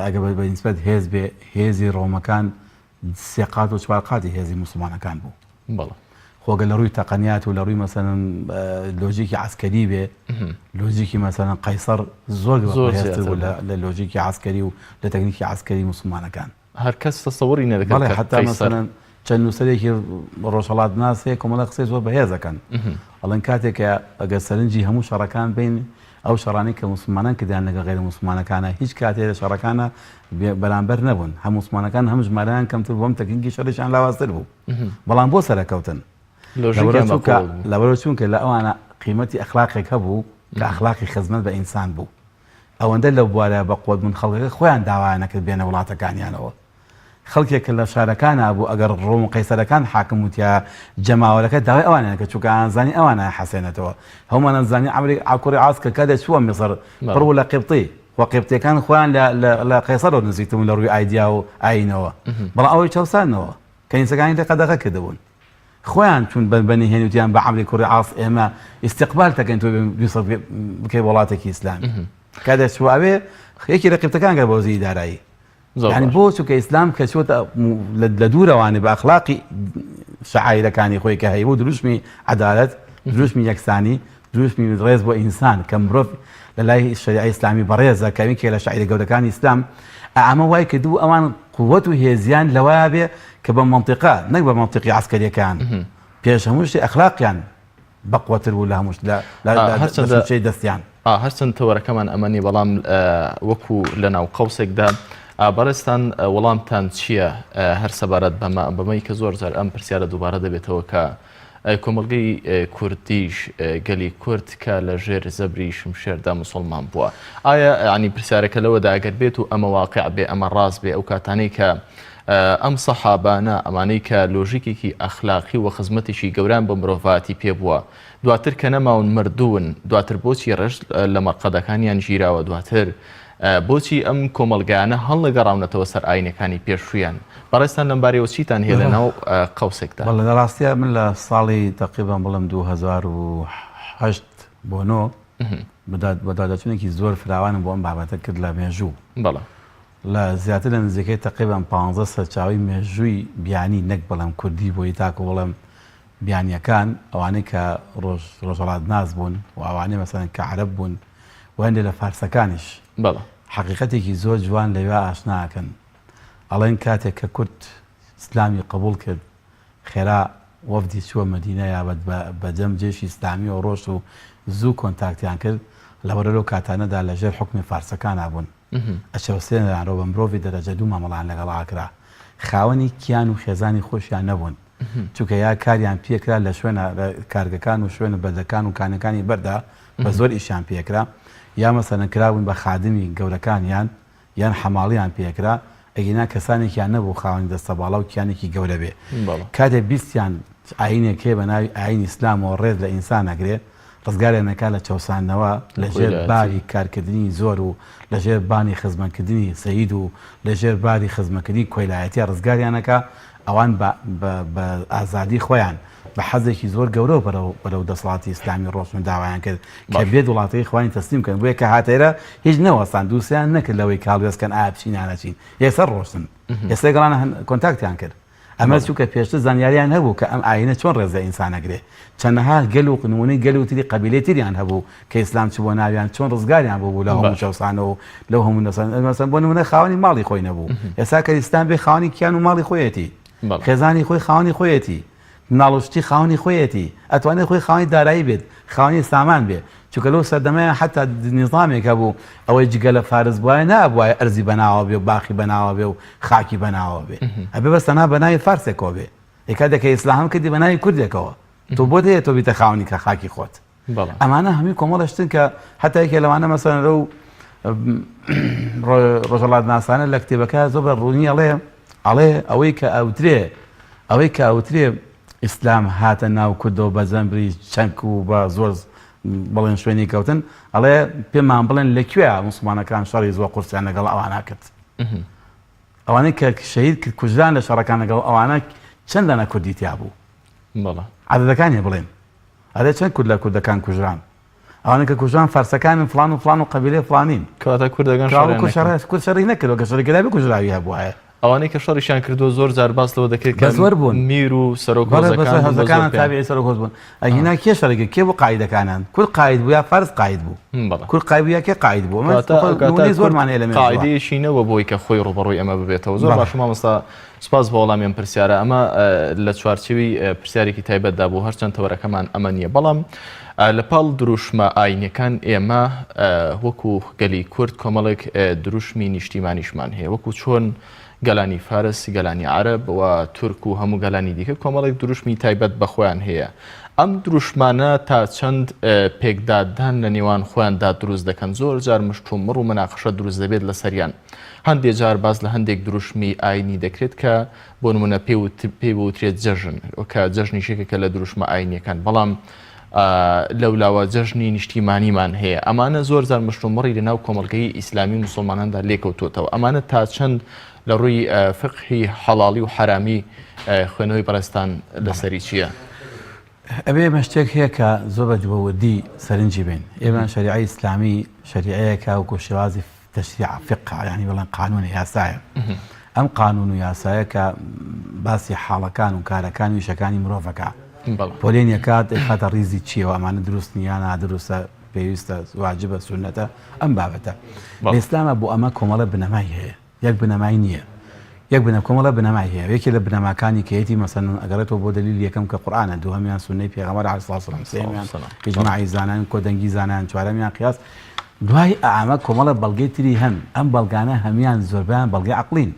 ئەگە بە نسبەت هێز بێ هێزی ڕۆمەکان سێ قات و چوار قاتی هێزی موسڵمانەکان بوو بەڵێ خۆگە لە ڕووی تەقەنیات و لە ڕووی مەسەلەن لۆجیکی عسکەری بێ لۆجیکی مەسەلەن قەیسەر زۆر زۆر هێزتر بوو لە لۆجیکی عسکەری و لە تەکنیکی عسکەری موسڵمانەکان هەر کەس تەسەوری نەدەکرد بەڵێ حەتا مەسەلەن چەند نووسەرێکی ڕۆژهەڵاتناس هەیە کۆمەڵە قسەی زۆر بەهێز دەکەن ئەڵێن کاتێک کە ئەگەر سەرنجی هەموو شەڕەکان بین ئەو شەڕانەی کە موسڵمانان کردیان لەگەڵ غەیرە موسڵمانەکانە هیچ کاتێ لە شەڕەکانە بەرامبەر نەبوون هەم موسڵمانەکان هەم ژمارەیان کەمتر بوو هەم تەکنیکی شەڕیشیان لاوازتر بوو بەڵام بۆ سەرەکەوتن لەبەرەوە چونکە لە ئەوانە قیمەتی ئەخلاقێک هەبوو کە ئەخلاقی خزمەت بە ئینسان بوو ئەوەندە لەو بوارە بەقوەت بوون خەڵکەکە خۆیان داوایان ئەکرد بێنە وڵاتەکانیانەوە. خەڵکێک کە لە شارەکانا بوو ئەگەر ڕۆم و قەیسەرەکان حاکم وتیا جەماوەرەکە داوای ئەوانیان ئەکرد چونکە ئەیانزانی ئەوان ئەیحەسێنێتەوە. هەموومان ئەزانین عەمری کوڕی عاس کە کاتێ چووە میسر پڕ بوو لە قیبتی خۆ قیبتیەکان خۆیان لە لە لە قەیسەرەوە نزیکتر بوون لە ڕووی ئایدیا و ئایینەوە بەڵام ئەوەی چەوساندنەوە. کەنیسەکانی لێ قەدەغە کردبوون. خۆیان چوون بە بە نهێنی وتیان بە عەمری کوڕی عاص ئێمە ئیستیقبال تەکەین تۆ میسر بکەی وڵاتێکی ئیسلامی. کاتێ چووە ئەوێ یەکی لە قیبتەکان کرد بە وەزیری دارایی. یانی بۆ چونکە ئیسلام کە چۆتە لە دوورەوانێ بە ئەخلاقی شەعایرەکانی خۆی کە هەیبوو دروشمی عەدالەت، دروشمی یەکسانی، دروشمی ڕێز بۆ ئینسان کە مرۆڤ لە لای شەریعەی ئیسلامی بەڕێزە کە یەکێکە لە شاعیرە گەورەکانی ئیسلام ئەمە وای کردبوو ئەوان قوت و هێزیان لەوەیا بێ کە بە مەنتیقە نەک بە مەنتیقی عەسکەریەکان پێش هەموو شتێ ئەخلاقیان بەقوەتر بوو لە هەموو شت لە هەرچەندە دەستیان. هەرچەند تەوەرەکەمان ئەمە نیە بەڵام وەکو لە ناو قەوسێکدا بەڕێزتان وەڵامتان چییە هەر سەبارەت بەمە بەمەی کە زۆر جار ئەم پرسیارە دووبارە دەبێتەوە کە کۆمەڵگەی کوردیش گەلی کورد کە لە ژێر زەبری شمشێردا موسڵمان بووە ئایا ینی پرسیارەکە لەوەدا ئەگەر بێت و ئەمە واقع بێ ئەمە ڕاست بێ ئەو کاتانەی کە ئەم سەحابانە ئەمانەی کە لۆژیکێکی ئەخلاقی و خزمەتێکی گەوران بە مرۆڤاتی پێ بووە دواتر کە نەماون مردوون دواتر بۆچی ڕێژ لە مەرقەدەکانیان گیراوە دواتر بۆچی ئەم کۆمەڵگایانە هەڵنەگەڕاونەتەوە سەر ئاینەکانی پێشوویان؟ بەڕێزتان لەمبارەیەوە چیتان هەیە لەناو قەوسێکدا؟ بەڵێ لە ڕاستیا من لە ساڵی تەقریبەن بڵێم 2008 بۆ نۆ بەدواداچوونێکی زۆر فراوانم بۆ ئەم بابەتە کرد لە مێژوو. بەڵێ. لە زیاتر لە نزیکەی تەقریبەن پانزە سەرچاوەی مێژووی بیانی نەک بڵێم کوردی بۆی تاکو بڵێم بیانییەکان، ئەوانەی کە ڕۆژ ڕۆژهەڵاتناس بوون و ئەوانەی مەسەلەن کە عەرەب بوون و هەندێک لە فارسەکانیش. بەڵێ. حەقیقەتێکی زۆر جوان لەوێ ئاشنا ئەکەن. ئەڵێن کاتێک کە کورد ئیسلامی قبووڵ کرد، خێرا وەفدی چووە مەدینە یا بە بە دەم جێشی ئیسلامییەوە ڕۆشت و زوو کۆنتاکتیان کرد، لەبەرئ لەو کاتانەدا لە ژێر حوکمی فارسەکانا بوون. ئەچەوسێنرانەوە بە مرۆڤی دەرەجە دوو مامەڵەیان لەگەڵا ئەکرا. خاوەنی کیان و خێزانی خۆشیان نەبوون. چونکە یا کاریان پێکرا لە شوێنە کارگەکان و شوێنە بەردەکان و کانەکانی بەردا بە زۆر ئیشیان پێکرا. یا مەسەلەن کرابوون بە خادمی گەورەکانیان یان حەماڵیان پێ ئەکرا، ئەگینا کەسانێکیان نەبوو خاوەنی دەستەباڵا و کیانێکی گەورە بێ. کاتێ بیستیان ئایینێک هەیە بە ناوی ئایینی ئیسلامەوە ڕێز لە ئینسان ئەگرێ، ڕزگاریان ئەکا لە چەوساندنەوە لە ژێر باری کارکردنی زۆر و لە ژێر بانی خزمەتکردنی سەید و لە ژێر باری خزمەتکردنی کۆیلایەتیە ڕزگاریان ئەکا، ئەوان بە بە ئازادی خۆیان بە حەزێکی زۆر گەورەوە بەرەو بەرەو دەسەڵاتی ئیسلامی ڕۆشتن و داوایان کرد کە بێت وڵاتەکەی خۆیانی تەسلیم کەن بۆیە کە هاتە ئێرە هیچ نەوەستان دووسیان نەکرد لەوەی کە هەڵوێست کەن ئایا بچین یا نەچین یەکسەر ڕۆشتن ئێستا گەڵان کۆنتاکتیان کرد ئەمە چونکە پێشتر زانیاریان هەبوو کە ئەم ئاینە چۆن ڕێز لە ئینسان ئەگرێ چەنەها گەل و نمونەی گەل و تری قەبیلەی تریان هەبوو کە ئیسلام چبووە ناویان چۆن ڕزگاریان بوو بوو لە هەموو چەوسانەوە و لەو هەموو نەسان مەسەن بۆ نمونە خاوەنی ماڵی خۆی نەبوو ئێستا کە ئیسلام بێ خاوەنی کیان و ماڵی خۆیەتی خێزانی خۆی خاوەنی خۆیەتی مناڵ و شتی خاوەنی خۆیەتی ئەتوانێت خۆی خاوەنی دارایی بێت خاوەنی سامان بێ چونکە لەو سەردەمەیان حتا نیزامێک هەبوو ئەوەی جگە لە فارس بوایە نابوایە ئەرزی بەناوە بێ و باخی بەناوە بێ و خاکی بەناوە بێ ئەبێ بەس تەنها بەناوی فارسێکەوە بێ ئێ کاتێک کە ئیسلام کردی بەناوی کوردێکەوە تۆ بۆت هەیە تۆ بیتە خاوەنی کە خاکی خۆت ئەمانە هەمووی کۆمەڵە شتن کە حتا یەکێ لەوانە مەسەلەن لەو ڕۆژەڵات ناسانە لە کتێبەکە زۆر بە ڕوونی ئەڵێ ئەڵێ ئەوەی کە ئەوترێ ئەوەی کە ئەوترێ ئیسلام هاتە ناو کوردەوە بە زەمبری چەنک و بە زۆر بڵێن شوێنی کەوتن ئەڵێ پێمان بڵێن لەکوێ موسڵمانەکان شەڕی زۆر قورسیان لەگەڵ ئەوانە کرد ئەوانەی کە شەهید کرد کوژران لە شەڕەکان لەگەڵ ئەوانە چەند دانە کوردی تیا بوو؟ بەڵێ. عەدەدەکانی بڵێن. ئەرێ چەند کورد لە کوردەکان کوژران؟ ئەوانەی کە کوژران فارسەکانن فڵان و فڵان و قەبیلەی فڵانین. کەواتە کوردەکان شەڕیان نەکرد. کورد شەڕی نەکردوە گەر شەڕی کردایە بکوژراوی هەبوایە. ئەوانەی کە شەڕیشیان کردووە زۆر جار باس لەوە دەکرێت کە زۆر بوون میر و سەرۆک هۆزەکان بوون بە زۆر پێیان. تابعی سەرۆک هۆز بوون. ئەگینا کێ شەڕی کرد؟ کێ بوو قائیدەکانیان؟ کورد قائید بوو یا فارس قائید بوو؟ کورد قائید بوو یا کێ قائید بوو؟ ئەمە نموونەی زۆرمان هەیە لە مێژووە. قاعیدەیەکی نەبووە بۆی کە خۆی ڕووبەڕووی ئەمە ببێتەوە. زۆر باشە مامۆستا سوپاس بۆ وەڵامی ئەم پرسیارە. ئەمە لە چوارچێوی پرسیارێکی تایبەتدا بوو هەرچەند تەوەرەکەمان ئەمە نییە بەڵام لە پاڵ دروشمە ئاینیەکان ئێمە وەکو گەلی کورد کۆمەڵێک دروشمی نیشتیمانیشمان هەیە وەکو چۆن گەلانی فارس، گەلانی عەرەب و تورک و هەموو گەلانی دیکە کۆمەڵێک دروشمی تایبەت بە خۆیان هەیە. ئەم دروشمانە تا چەند پێکدادان لە نێوان خۆیاندا دروست دەکەن؟ زۆر جار مشتومڕ و مناقشە دروست دەبێت لەسەریان. هەندێ جار باس لە هەندێک دروشمی ئاینی دەکرێت کە بۆ نمونە پێی بوترێت جەژن کە جەژنیش یەکێکە لە دروشمە ئاینیەکان بەڵام لەولاوە جەژنی نیشتیمانیمان هەیە ئەمانە زۆر جار مشتومڕی لە ناو کۆمەڵگەی ئیسلامی مسلماناندا لێکەوتوتەوە ئەمانە تا چەند لە ڕووی فقهی حەڵاڵی و حەرامی خوێنەوەی بەڕێزتان لەسەری چییە؟ ئەبێ ئێمە شتێک هەیە کە زۆر بە وردی سەرنجی بین ئێمە شەریعەی ئیسلامی شەریعەیەکە وەکو شێوازی تەشریع فقە یانی بڵێن قانونە یاسایە ئەم قانون و یاسایە کە باسی حاڵەکان و کارەکان و ئیشەکانی مرۆڤەکە پۆلێنیەکات ئەیخاتە ڕیزی چیەوە ئەمانە دروست نییە نادروستە پێویستە واجبە سونەتە ئەم بابەتە لە ئیسلامە بۆ ئەمە کۆمەڵە بنەمای هەیە یەک بنەمای نییە یەک بنە کۆمەڵە بنەمای هەیە یەکێ لە بنەماکانی کە یەتی مەسەن ئەگەڕێتەوە بۆ دەلیل یەکەم کە قورئانە دووهەمیان سوننەی پێغەمبەر علیه الصلوة والسلام سێیەمیان ئیجماعی زانایان کۆدەنگی زانایان چوارەمیان قیاس دوای ئەمە کۆمەڵە بەڵگەی تری هەن ئەم بەڵگانە هەمیان زۆربەیان بەڵگەی عەقڵین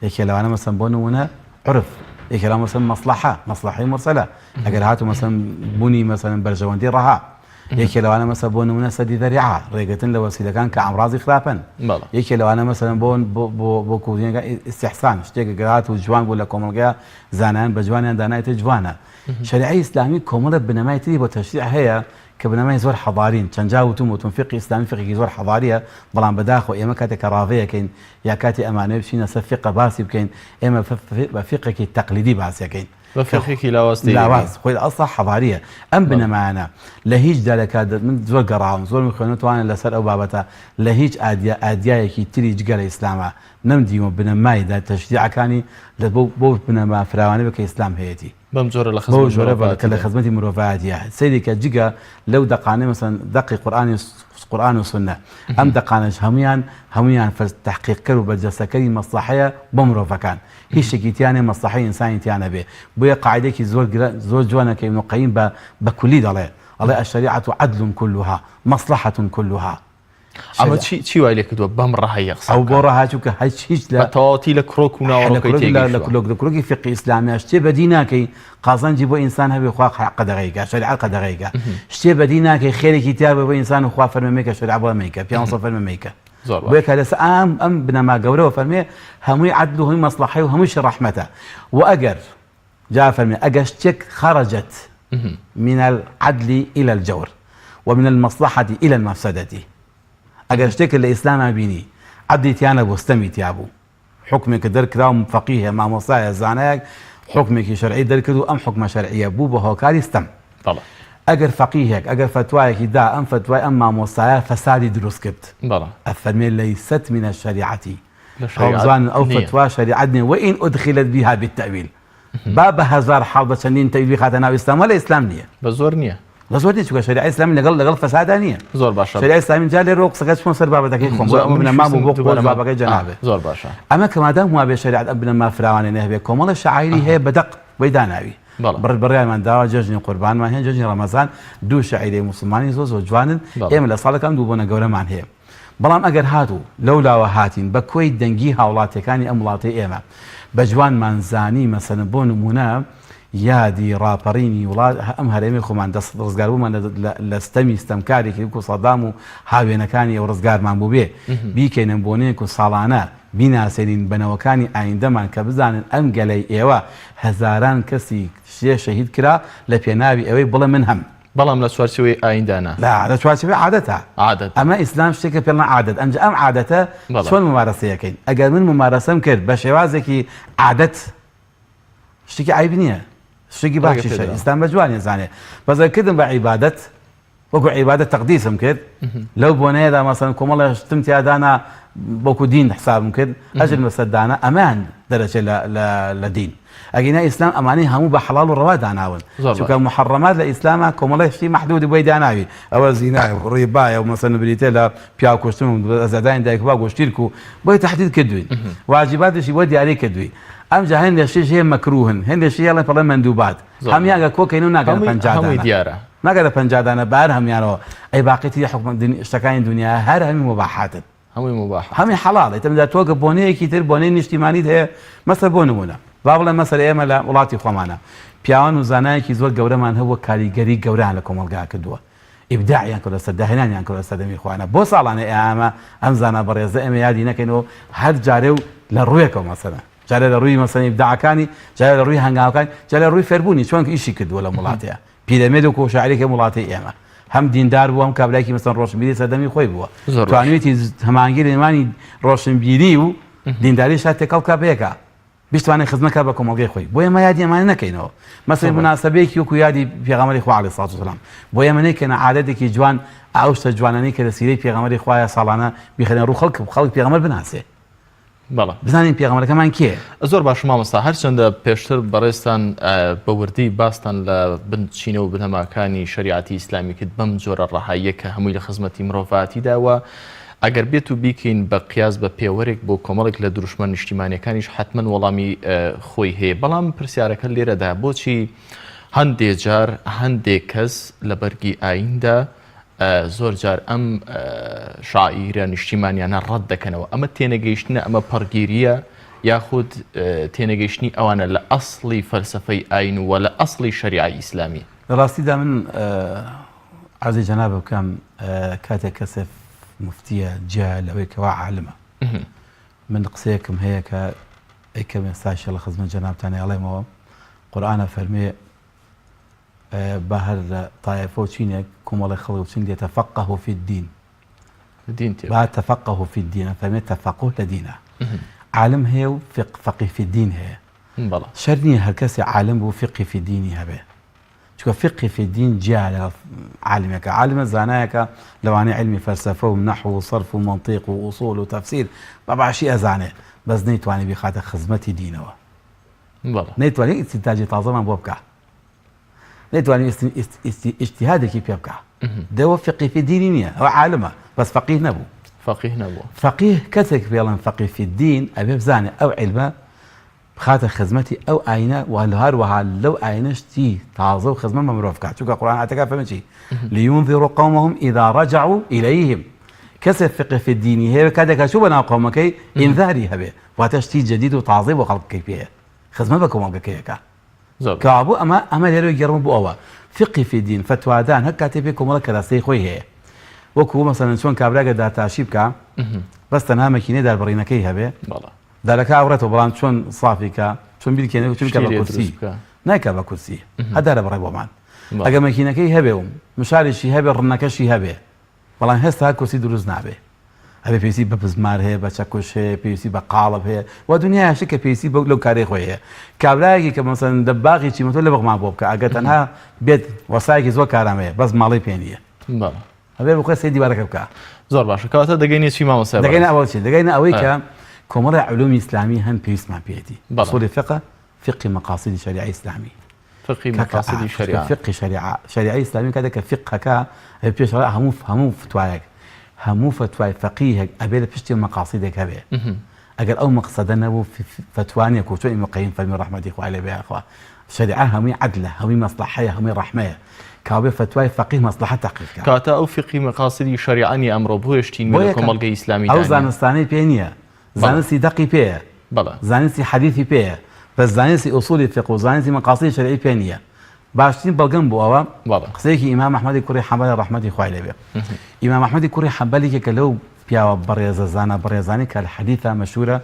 یەکێ لەوانە مەسەن بۆ نمونە عرف یەکێ لەوانە مەسەن مەسڵەحە مەسڵەحەی مورسەلە ئەگەر هاتوو مەسەن بوونی مەسەن بەرژەوەندی ڕەها یەکێ لەوانە مەسە بۆ نمونە سەدی ذەریعە ڕێگرتن لە وەسیلەکان کە ئامڕازی خراپن یەکێ لەوانە مەسەن بۆ بۆ بۆ کوردینەکە ئیستحسان شتێک گەرات و جوان بوو لە کۆمەڵگەیا زانایان بە جوانیان دانایتە جوانە شەریعەی ئیسلامی کۆمەڵە بنەمای تری بۆ تەشریع هەیە کە بنەمای زۆر حەضارین چەند جار وتوم وتم فیقهی ئیسلامی فیقهێکی زۆر حەضاریە بەڵام بەداخەوە ئێمە کاتێک کە ڕاڤەیەکەین یا کاتی ئەمانەوێ بچینە سەر فیقە باسی بکەین ئێمە بە فیقێکی تەقلیدی باسیەکەین بە فیقهێکی لاواز تێی لاواز خۆی لە ئەسڵا حەضاریە ئەم بنەمایانە لە هیچ دارێکا من زۆر گەڕاوم زۆرم خوێنوتوانە لەسەر ئەو بابەتە لە هیچ ئادیا ئادیایەکی تری جگە لە ئیسلاما نەمدیوە بنەمای دا تەشریعەکانی لە بۆ بۆ بنەما فراوانە بێ کە ئیسلام هەیەتی. بەم جۆرە لە خزمەتی بەو جۆرە بەڵێ کە لە خزمەتی مرۆڤایەتیە. سەیری کە جگە لەو دەقانەی مەسەلەن دەقی قورئانی قورئان و سوننە ئەم دەقانەش هەموویان هەموویان فەرز تەحقیقکەر و بەرجەستەکەری مەسڵەحەیە بۆ مرۆڤەکان. هیچ شتێکی تیا نیە مەسڵەحەی ئینسانی تیا نەبێ. بۆیە قاعیدەیەکی زۆر گرە زۆر جوانە کە ئیبن قەیم بە بە کولی دەڵێ ئەڵێ الشریعە عدل کلها مصلحە کلها. ئەمە چی چی وای لێکردووە بەم ڕەهاییە قسە ئەو بۆ ڕەها چونکە هیچ هیچ لە بە تەواوەتی لە کرۆک و ناوەڕۆکەی تێگەیشتووە لە کرۆک لە کرۆکی فیقهی ئیسلامیە شتێ بەدی ناکەی قازانجی بۆ ئینسان هەبێ خوا قەدەغەی کا شەریعەت قەدەغەی کا شتێ بەدی ناکەی خێرێکی تیا بێ بۆ ئینسان و خوا فەرمێ مەیکە شەریعەت بڵێ مەیکە پیامبەر فەرمێ مەیکە زۆر باش بۆیە کە لەسەر ئەم ئەم بنەما گەورەوە فەرمێ هەمووی عەدل و هەمووی مەسڵەحەی و هەموویشی ڕەحمەتە و ئەگەر جا فەرمێ ئەگەر شتێک خرجت من العدل الى الجور ومن المصلحة الى المفسدة ئەگەر شتێکت لە ئیسلاما بینی عەدلی تیا نەبوو ستەمی تیا بوو حوکمێکە دەرکرا و فەقیهە مامۆستایە زانایەک حوکمێکی شەرعی دەرکرد و ئەم حوکمە شەرعیە بوو بە هۆکاری ستەم بەڵێ. ئەگەر فەقیهێک ئەگەر فەتوایەکی دا ئەم فەتوای ئەم مامۆستایە فەسادی دروست کرد بەڵێ. ئەفەرمێ لەیست من الشریعة لە شەریعەت ئەوزانن ئەو نییە. فەتوا شەریعەت نییە وئین ادخلت بها بالتأویل با بە هەزار حاڵ بە چەندین تەویل بیخاتە ناو ئیسلام وە لە ئیسلام نییە. بە زۆر نییە. بە زۆر نییە چونکە شەریعەی ئیسلامی لەگەڵ لەگەڵ فەسادا نییە. زۆر باشە. شەریعەی ئیسلامی جا لێرەوە قسەکە چمە سەر بابەتەکەی خۆم زۆر ئەمە منیش بنەما بوو ویستم بۆ بۆ دووبارە جوابەکەی جەنابت. زۆر باشە. ئەمە کە مادام وابێ شەریعەت ئەم بنەما فراوانەی نەهەبێ کۆمەڵێ شەعایری هەیە بە دەق بۆی داناوی. بەڵێ. بڕ بڕیارمان داوە جەژنی قوربانمان هەیە جەژنی ڕەمەزان دوو شەعیرەی موسڵمانی زۆر زۆر جوانن بەڵێ. ئێمە لە ساڵێکا ئەم دوو بۆنە گەورەمان هەیە. بەڵام ئەگەر هاتوو لەو لاوە هاتین بە کۆی دەنگی هاوڵاتیەکانی ئەم وڵاتەی ئێمە بە جوانمان زانی مەسەلەن بۆ نموونە یادی ڕاپەڕینی وڵات ئەم هەرێمەی خۆمان دەست ڕزگاربوومان لە ستەمی ستەمکارێکی وەکو سەدام و هاوێنەکانی ئەو ڕزگارمان بووبێ بیکەینە بۆنەیەک و ساڵانە بیناسێنین بە نەوەکانی ئایندەمان کە بزانن ئەم گەلەی ئێوە هەزاران کەسی شێ شەهید کرا لە پێناوی ئەوەی بڵێ من هەم. بەڵام لە چوارچێوەی ئاییندا نا. نا، لە چوارچێوەی عادەتە. عادەتە. ئەمە ئیسلام شتێکە پێ دەڵێن عادەت. ئەمجا ئەم عادەتە بەڵێ. چۆن مومارەسەی ئەکەین؟ ئەگەر من مومارەسەم کرد بە شێوازێکی عادەت، شتێکی عەیب نییە، شتێکی ڕێگە باشیشە، پێدراوە. ئیسلام بە جوانی ئەزانێ. بەس ئەگەر کردم بە عیبادەت، وەکو عیبادەت تەقدیسم کرد، لەو بۆنەیەدا مەسەلەن کۆمەڵێ شتم تیا دانا وەکو دین حسابم کرد، ئەجرم لەسەر دانا، ئەمەیان دەرەچێ لە لە لە دین. ئەگینا ئیسلام ئەمانەی هەموو بە حەڵاڵ و ڕەوا داناون چونکە محەڕەمات لە ئیسلاما کۆمەڵێک شتی مەحدودی بۆی داناوی ئەوە زینایە و ڕیبایە و مەسەلەن بریتیە لە پیاو کوشتن و ئەزادانی دایک و باوک و شیرک و بۆی تەحدید کردوین واجباتیشی بۆ دیاری کردووی ئەمجا هەندێک شتیش هەیە مەکروهن هەندێک شتی هەیە پەڵێ مەندوبات هەموویان گە کۆکەین و ناگەنە 50 هەمووی دانە دیارە ناگەنە 50 دانە بە هەر هەموویانەوە ئەی باقی تری حوکمە شتەکانی دونیا هەر هەمووی موباحاتن هەمووی موباحە. هەمووی حەڵاڵە ئیتر جا تۆ گە بۆنەیەکی تر بۆنەی نیشتیمانیت هەیە مەسەل بۆ نموونە با بڵێم مەسەل ئێمە لە وڵاتی خۆمانە پیاوان و زانایەکی زۆر گەورەمان هەبووە کاریگەری گەورەیان لە کۆمەڵگا کردووە ئیبداعیان کردووە سەر داهێنانیان کردووە سەردەمی خۆیانە بۆ ساڵانە ئێمە ئەم زانا بەڕێزە ئێمە یادی نەکەینەوە هەر جارێ و لە ڕوویەکەوە مەسەلەن جارێ لە ڕووی مەسەلەن ئیبداعەکانی جارێ لە ڕووی هەنگاوەکانی جارێ لە ڕووی فێربوونی چۆن ئیشی کردووە لەم وڵاتەیە پیرەمێرد وەکو شاعیرێکی ئەم وڵاتەی ئێمە هەم دیندار بووە هەم کابرایەکی مەسەلەن ڕۆشنبیری سەردەمی خۆی بووە زۆر باش. توانیویەتی هەماهەنگی لە نێوانی ڕۆشنبیری و دینداریشا تێکەڵ بکا بەیەکا بشتوانێت خزمەت کا بە کۆمەڵگەی خۆی بۆ ئێمە یادی ئەمانە نەکەینەوە مەسەلەن موناسەبەیەکی وەکو یادی پێغەمبەری خوا عەلەیهی سڵات وسەلام بۆ ئێمە نەیکەنە عادەتێکی جوان ئەو شتە جوانانەی کە لە سیرەی پێغەمبەری خوایە ساڵانە بیخەنە ڕوو خەڵک خەڵک پێغەمبەر بناسێ بەڵێ. بزانین پێغەمبەرەکەمان کێیە. زۆر باشە مامۆستا هەرچەندە پێشتر بەڕێزتان بە وردی باستان لە بنچینە و بنەماکانی شەریعەتی ئیسلامی کرد بەم جۆرە ڕەهاییە کە هەمووی لە خزمەتی مرۆڤایەتیدا و ئەگەر بێت و بیکەین بە قیاس بە پێوەرێک بۆ کۆمەڵێک لە دروشمە نیشتیمانیەکانیش حەتمەن وەڵامی خۆی هەیە بەڵام پرسیارەکە لێرەدا بۆچی هەندێ جار هەندێک کەس لە بەرگی ئاییندا زۆر جار ئەم شاعیرە نیشتیمانیانە ڕەت دەکەنەوە ئەمە تێنەگەیشتنە ئەمە پەڕگیریە یاخود تێنەگەیشتنی ئەوانە لە ئەسڵی فەلسفەی ئاین و لە ئەسڵی شەریعەی ئیسلامی. لە ڕاستیدا من عەرزی جەنابت بکەم کاتێک کەسێ موفتیە جیایە لەوەی کەوا عالمە من قسەیەکم هەیە کە ئەیکەم ئێستاشە لە خزمەت جەنابتان ئەڵێمەوە قورئان ئەفەرموێ با هەر لە تایەفە و چینێک کۆمەڵێک خەڵک بچن لێتەفەقەهو فی الدین دین تێ با تەفەقەهو فی الدین فەرمێ تەفەقوه لە دینە عالم هەیە و فق فەقیه فی الدین هەیە بەڵێ شەرت نییە هەر کەسێ عالم بوو فقی فی الدینی هەبێ چونکە فقی فی الدین جیا لە عالمێکە عالمە زانایەکە لەوانەیە عیلمی فەلسەفە و نەحو و سەرف و مەنتیق و ئوسوڵ و تەفسیر بە باشی ئەزانێ بەس نەیتوانی بیخاتە خزمەتی دینەوە بەڵێ نەیتوانی ئیستینتاجی تازەمان بۆ بکا نەیتوانی ئیجتیهادێکی پێ بکا دەوە فقی فی دینی نییە ئەوە عالمە بەس فەقیه نەبوو فەقیه نەبوو فەقیه کەسێک پێڵێن فەقیه فی دین ئەبێ بزانێ ئەو عیلمە بخاتە خزمەتی ئەو ئاینە و هەروەها لەو ئاینە شتی تازە و خزمە بە مرۆڤ بکات چونکە قورئان ئاتەکە فەرمی چی لينذروا قومهم اذا رجعوا اليهم. کەسێ فقه فی الدینی هەیە کاتێک کە چوو بە ناو قەومەکەی ئینذاری هەبێ واتە شتی جدید و تازەی بۆ خەڵکەکەی پێیە خزمەت بە کۆمەڵگەکەی ئەکا. کەوابوو ئەمە ئەمە لێرەوە گێڕمە بۆ ئەوە فقه فی الدین فەتوادان هەر کاتێ پێ کۆمەڵە کەرەستەی خۆی هەیە وەکو مەسەلەن چۆن کابرا گەر دارتاشی بکا بەس تەنها مەکینەی داربڕینەکەی هەبێ دارەکە ئاوڕێتەوە بەڵام چۆن سافی کا چۆن بیرکێنێ چۆن بکا بە کورسی نایکا بە کورسی هەر دارە بڕێ بۆمان ئەگەر مەکینەکەی هەبێ و مشارێکی هەبێ ڕنەکەشی هەبێ بەڵام هێستا کورسی دروست نابێ ئەبێ پێویستی بە بزمار هەیە بە چەکوش هەیە پێویستی بە قاڵب هەیە و دنیایە شت کە پێویستی بە لەو کارەی خۆی هەیە کابرایەکی کە مەسەن دەباغی چیمەتۆ لە بەغمان بۆ بکە ئەگەر تەنها بێت وەسایەکی زۆر کارامەیە بەس ماڵی پێ نییە ئەبێ بخۆی سەی دیوارەکە بکە. زۆر باشە کەواتە دەگەینە چی مامۆستای بەڕێز؟ دەگەینە ئەوە چی؟ دەگەینە ئەوەی کە کۆمەڵی علومی ئیسلامی هەن پێویستمان پێیەتی. ئوسولی فقە، فقی مقاصدی شەریعەی ئیسلامی. فقی مقاصدی شەریعە. فقی شەریعە، شەریعەی ئیسلامی کاتێک کە فقەکە ئەبێ پێش هەموو هەموو فتوایەک هەموو فتوای فەقیهێک ئەبێ لە پشتی مقاصدێک هەبێ. ئەگەر ئەو مەقسەدە نەبوو فەتوا نیە کو چۆن ئیبن قەیم فەرمی ڕەحمەتی خوای لێ بێ یاخوا شەریعە هەمووی عەدلە هەمووی مەسڵەحەیە هەمووی ڕەحمەیە کاوبێ فەتوای فەقیه مەسڵەحە تەحقیق کا. کەواتە ئەو فیقهی مەقاسدی شەریعە نیە ئەمڕۆ بۆیە شتی نوێ لە کۆمەڵگەی ئیسلامیدا نیە. ئەو زانستانەی پێ نیە زانستی دەقی پێیە زانستی حەدیثی پێیە بەس زانستی ئوسولی فیقه و زانستی مەقاسدی شەرعی پێ نیە باشترین بەڵگەم بۆ ئەوە قسەیەکی ئیمام ئەحمەدی کوڕی حەنبەلە ڕەحمەتی خوای لێ بێ. ئیمام ئەحمەدی کوڕی حەنبەل یەکێکە لەو پیاوە بەڕێزە زانا بەڕێزانەی کە لە حەدیثا مەشهورە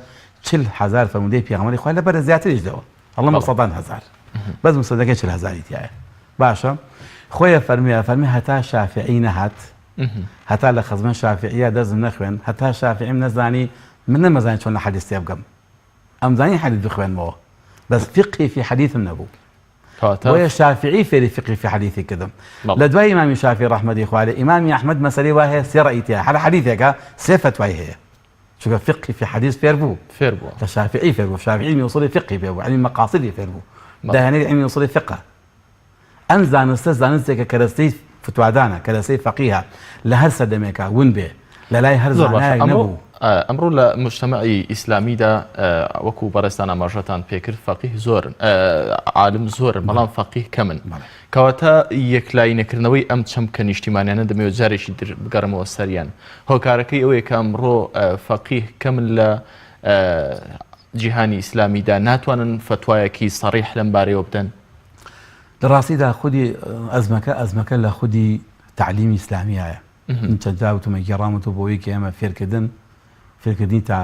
40 هەزار فەرموودەی پێغەمبەری خوای لەبەرە زیاتریش لەوە ئەڵێم بە سەدان هەزار بەس مسەدەکەی 40 هەزاری تیایە باشە خۆیە فەرموویە فەرمی هەتا شافعی نەهات هەتا لە خزمەت شافعیە دەستم نەخوێن هەتا شافعیم نەزانی من نەمەزانی چۆن لە حەدیث تێبگەم ئەمزانی حەدیث بخوێنمەوە بەس فقهی فی حەدیثم نەبوو بۆیە شافعی فێری فقهی فی حەدیثی کردم لە دوای ئیمامی شافعی ڕەحمەتی خوا لێ ئیمامی ئەحمەد مەسەلەی وا هەیە سێ ڕەئی تیا هەر حەدیثێکە سێ فەتوای هەیە چونکە فقهی فی حەدیث فێر بوو فێر بوو لە شافعی فێر بوو شافعی علمی ئوسولی فقهی فێر بوو علمی مەقاصدی فێر بوو داهێنەری علمی ئوسولی فقه ئەم زانستە زانستێکە کەرەستەی فتوادانە، کەرەستەی فەقیهە، لە هەر سەردەمێکا ون بێ، لە لای هەر زۆر باشە زانایەک ئەمڕۆ نەبوو. ئەمڕۆ لە موجتەمەعی ئیسلامیدا وەکوو بەڕێزتان ئاماژەتان پێکرد فەقیه زۆرن عالم زۆرن بەڵام فەقیه کەمن بەڵێ. کەواتە یەکلایی نەکردنەوەی ئەم چەمکە نیشتیمانیانە دەمەوێت جارێکی تر بگەڕێمەوە سەریان هۆکارەکەی ئەوەیە کە ئەمڕۆ فەقیه کەمن لە جیهانی ئیسلامیدا ناتوانن فەتوایەکی سەڕیح لەم بارەیەوە بدەن؟ لە ڕاستیدا خودی ئەزمەکە ئەزمەکە لە خودی تەعلیمی ئیسلامیایە. من چەند جار وتومە گێڕامەتەوە بۆ ئەوەی کە ئێمە فێرکردن فێرکردنی تا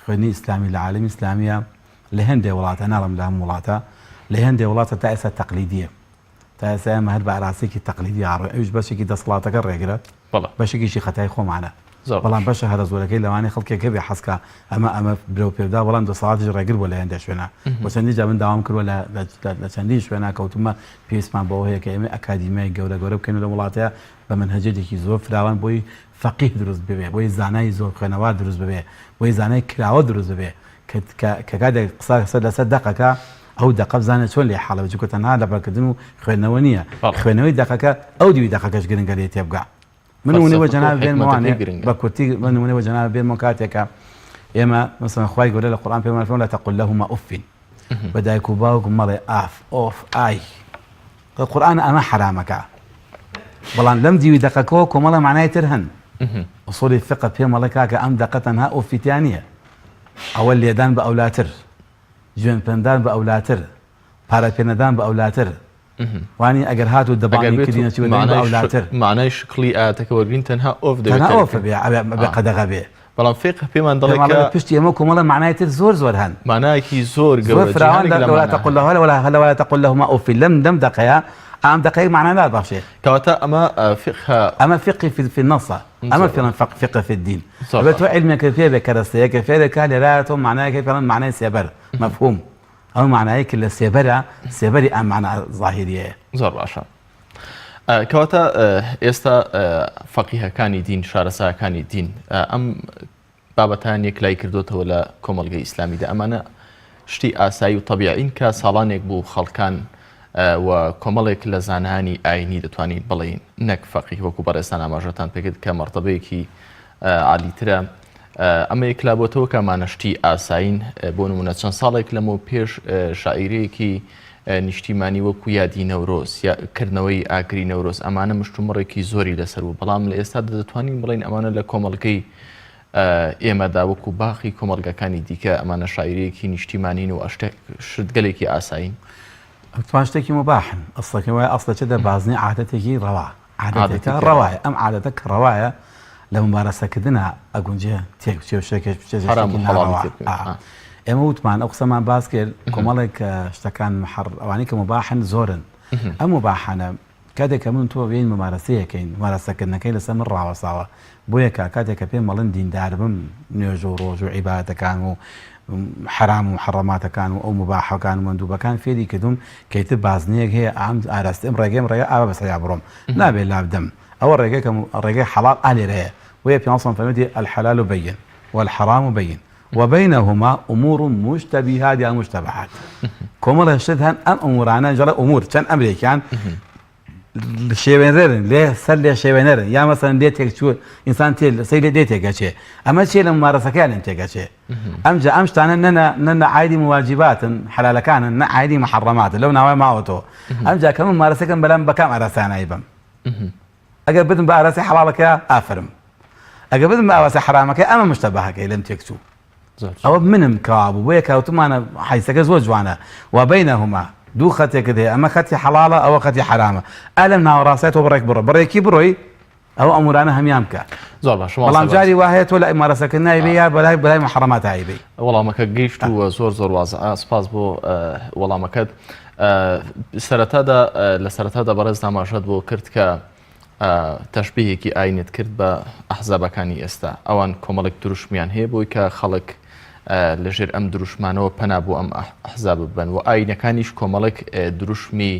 خوێندنی ئیسلامی لە عالەمی ئیسلامیە لە هەندێ وڵاتە ناڵم لە هەموو وڵاتە لە هەندێ وڵاتە تا ئێستا تەقلیدیە تا ئێستا ئێمە هەر بە ئاراستەیەکی تەقلیدی ئاڕۆین ئەویش بەشێکی دەسەڵاتەکە ڕێگرە بەشێکیشی خەتای خۆمانە بەڵام بەشە هەرە زۆرەکەی لەوانەیە خەڵکێک هەبێ حەزکا ئەمە ئەمە برەو پێبدا بەڵام دەسەڵاتیش ڕێگر بووە لە هێندێ شوێنا و چەندین جار من داوام کردووە لە لە چەندین شوێنا کەوتومە پێویستمان بەوە هەیە کە ئێمە ئەکادیمیای گەورە گەورە بکەین لەم وڵاتەیە بە مەنهەجێکی زۆر فراوان بۆی فەقیه دروست ببێ بۆی زانای زۆر خوێنەوار دروست ببێ بۆی زانای کراوە دروست ببێ کە کە کاتێک قسە لەسەر دەقەکە ئەو دەقە بزانێت چۆن لێی حاڵە بێت چونکە تەنها لەبەرکردن و خوێندنەوە نییە خوێندنەوەی دەقەکە ئەو دیوی دەقەکەش گرنگە لێی تێبگا من نمونەی بۆ جەناب بێنمەوانێ بە کورتی من نمونەی بۆ جەناب بێنمەوە کاتێکە ئێمە مەسەلەن خوای گەورە لە قورئان پێمان فەرمووە لا تقل لهما اف بە دایک و باوک مەڵێ ئاف ئۆف ئای قورئان ئەمە حەرامەکە بەڵام لەم دیوی دەقەکەەوە کۆمەڵە معنای تر هەن ئوسولی فقە پێم ئەڵێ کاکە ئەم دەقە تەنها ئۆفی تیا نییە ئەوە لێدان بە ئەولاتر جوێن پێندان بە ئەولاتر پارە پێنەدان بە ئەولاتر وانی ئەگەر هاتوو دەبانی کردینە چی بە ئەولاتر معنای شکڵی ئاەتەکە وەرگین تەنها ئۆف دەبێت تەنها ئۆف بێ ئەبێ قەدەغە بێ بەڵام فقه پێمان دەڵێ کە پشتی ئەمە کۆمەڵە معنای تر زۆر زۆر هەن معنایەکی زۆر گەورە فراوان ولا تقل له ولا هلا ولا تقل لهما اف لەم لەم دەقەیە ئەم دەقەیەک معنا نابەخشێ کەواتە ئەمە فقه ئەمە فقه في, في النص ئەمە فعلا فقه في الدين ئەبێت تۆ علمێکت پێ بێ کەرەستەیەکە فێرەکە لێرە تۆ معنایەکە پێڵێن معنای سێبەر مفهوم ئەو معنایە کە لە سێبەرە سێبەری ئەم معنا ظاهریەیە زۆر باشە کەواتە ئێستا فەقیهەکانی دین شارەزاکانی دین ئەم بابەتان یەکلای کردوتەوە لە کۆمەڵگەی ئیسلامیدا ئەمانە شتی ئاسایی و تەبیعین کە ساڵانێک بوو خەڵکان و کۆمەڵێک لە زانانی ئاینی دەتوانین بڵێین نەک فەقیه وەکو بەڕێزتان ئاماژەتان پێکرد کە مەرتەبەیەکی عالیترە ئەمە یەکلابۆتەوە کە ئەمانە شتی ئاسایین بۆ نمونە چەند ساڵێک لەمەو پێش شاعیرەیەکی نیشتیمانی وەکو یادی نەورۆز یا کردنەوەی ئاگری نەورۆز ئەمانە مشتومڕێکی زۆری لەسەر بوو بەڵام لە ئێستادا دەتوانین بڵێین ئەمانە لە کۆمەڵگەی ئێمەدا وەکو باقی کۆمەڵگەکانی دیکە ئەمانە شاعیرەیەکی نیشتیمانین و شتگەلێکی ئاسایین. ئەوان شتێکی مباحن ئەسڵەکەی وایە ئەسڵ دەچێتە بازنەی عادەتێکی ڕەوا عادەتێکە ڕەوایە ئەم عادەتە کە ڕەوایە لە ممارەسەکردنا ئەگونجێ تێک بچێ و شتێکش بچێ شتێکی ناڕەوا ئێمە وتمان ئەو قسەمان باس کرد کۆمەڵێک شتەکان محەڕ ئەوانەی کە مباحن زۆرن ئەم مباحانە کاتێک کە من تۆ بێین ممارەسەیەکەین ممارەسەکردنەکەی لەسەر من ڕاوەساوە بۆیە کا کاتێک کە پێم ئەڵێن دیندار بم نوێژ و ڕۆژ و عیبادەتەکان و حەرام و محەڕەماتەکان و ئەو مباحەکان و مەندوبەکان فێری کردوم کە ئیتر بازنەیەک هەیە ئام ئاراستەی ئەم ڕێگەیەم ڕێگە ئاوا بەسەریا بڕۆم نابێ لابدەم ئەوە ڕێگەکە ڕێگەی حەڵاڵ ئا لێرەیە بۆیە پێغەمبەر صلی فەرموویەتی الحلال بین والحرام بین وبینهما امور مشتبهات یا مشتبهات کۆمەڵێ شت هەن ئەم ئومورانە جەڵێ ئومور چەند ئەمرێکیان شێوێنەرن لێ سەر لێ شێوێنەرن یا مەسەن لێ تێکچوو ئینسان تێ سەی لێ دێ تێگەچێ ئەمە چیە لە ممارەسەکەیان لێم تێگەچێ ئەمجا ئەم شتانە نەنە نەنە عایدی مواجباتن حەلالەکانن نە عایدی محەڕەماتن لەو ناوای ماوەتەوە ئەمجا کە من ممارەسەکەم بەلام بەکام ئاراستانایی بم ئەگەر بدم بە ئاراستەی حەڵاڵەکە ئافرم ئەگەر بدم بە ئاراستەی حەرامەکە ئەمە مشتەبەهەکەی لێم تێکچوو ئەوە منم کەوابوو بۆیە کاوتمانە حەیسەکە زۆر جوانە وبینهما دوو خەتێکت هەیە ئەمە خەتی حەڵاڵە ئەوە خەتی حەرامە ئا لەم ناوەڕاستای تۆ بڕێک بڕۆ بڕێکی بڕۆی ئەو ئەمورانە هەمیان بکە زۆر باشە بەڵام جاری وا هەیە تۆ لە مارەسەکە نایبێ یا بەلای بەلای محەڕەمات ئایبێ وەڵامەکە گەیشت و زۆر زۆر وازە سپاس بۆ وەڵامەکەت سەرەتادا لە سەرەتادا بەڕێز ئاماژەت بۆ کرد کە تەشبیهێکی ئاینت کرد بە ئەحزابەکانی ئێستا ئەوان کۆمەڵێک دروشمیان هەیە بۆی کە خەڵک لەژێر ئەم دروشمانەوە پەنا بۆ ئەم ئەحزاب ببەن و ئاینەکانیش کۆمەڵێک دروشمی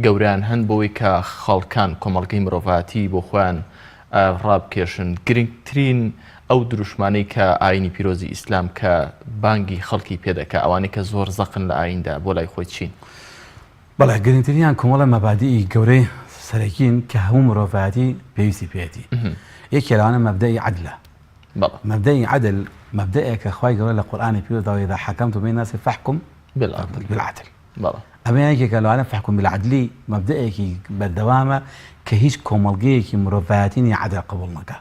گەوریان هەن بۆی کە خەڵکان کۆمەڵگەی مرۆڤاتی بۆ خۆیان ڕابکێشن گرنگترین ئەو دروشمانەی کە ئاینی پیرۆزی ئیسلام کە بانگی خەڵکی پێدەکە ئەوانەی کە زۆر زەقن لە ئایندا بۆ لای خۆی چین؟ بەڵێ گرنگترینیان کۆمەڵە مەبادیئی گەورەی سەرەکین کە هەموو مرۆڤایەتی پێویستی پێیەتی یەکێ لەوانە مەبدەئی عەدلە مەبدەئی عەدل مەبدەئێکە خوای گەورە لە قورئانی پیرۆزدا وإذا حکمتم بین الناس فاحکم بالعدل ئەمە یەکێکە لەوانە فاحکم بالعدلی مەبدەئێکی بەردەوامە کە هیچ کۆمەڵگەیەکی مرۆڤایەتی نیە عەدل قبوڵ نەکا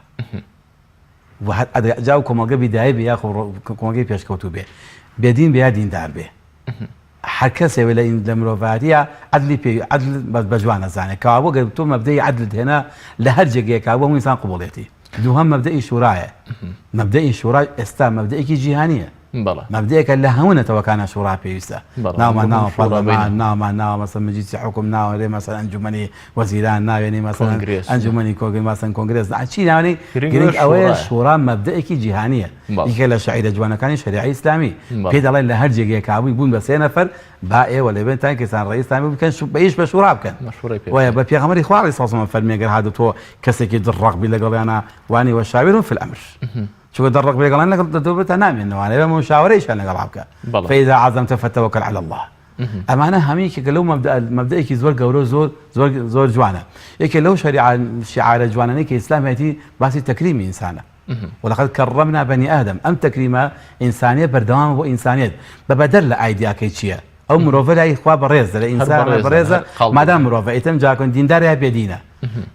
و هەر جا ئەو کۆمەڵگە بیدایی بێ یاخۆ کۆمەڵگەی پێشکەوتوو بێ بێدین بێ یا دیندار بێ هەر کەسێ لە لە مرۆڤایەتیە عەدلی پێ عەدل بە جوان ئەزانێ کەوابوو گەر تۆ مەبدەئی عەدلت هێنا لە هەر جێگەیەکا بۆ هەموو ئینسان قبوڵیەتی دووهەم مەبدەئی شورایە مەبدەئی شورا ئێستا مەبدەئێکی جیهانیە بەڵێ. مەبدەئێکە لە هەموو نەتەوەکانا شورا پێویستە بەڵێ ناومان هەموو ناوە شورا پەرلەمان بینە. ناومان ناوە مەسەن مەجلیسی حوکم ناوە لێ مەسەن ئەنجومەنی وەزیران ناوێنی مەسەن کۆنگرێس. ئەنجومەنی کۆنگرێس مەسەن کۆنگرێس نا چی ناوێنی گرنگ گرنگ ئەوەیە ئەوەیە شورایە. شورا مەبدەئێکی جیهانیە بەڵێ. یەکێکە لە شەعیرە جوانەکانی شەریعەی ئیسلامی بەڵێ. پێی دەڵێن لە هەر جێگەیەکا بووی بوون بە سێ نەفەر با ئێوە لە بێنتان کەسان ڕەئیستان بوو بکەن بە ئیش بە شورا بکەن مەشورەی پێ وایە بکەن. بە پێغەمبەری خوا عەلەیهی سڵاو فەرمی گەر هاتوو تۆ کەسێکی دڕڕەق بی لەگەڵیانا وانی وەشاویرهم فی الامر چونکە دەڕق بێگەڵان لەگەڵ دەدۆبێتە نامێنەوانە بە مشاوەرەیشیان لەگەڵا بکە فإذا عزمت فتوکل علی الله ئەمانە هەموو یەکێکە لەو مەبدەئێکی زۆر گەورە و زۆر زۆر زۆر جوانە یەکێ لەو شەریعە شعارە جوانانەی کە ئیسلام هەیەتی باسی تەکریمی ئینسانە ولقد كرمنا بني آدم ئەم تەکریمە ئینسانیە بەردەوامە بۆ ئینسانیەت بە بەدەر لە ئایدیاکەی چییە ئەو مرۆڤە لای خوا بەڕێزە لە ئینسان بەڕێزە مادام مرۆڤە ئیتم جاکۆن دیندار یا بێدینە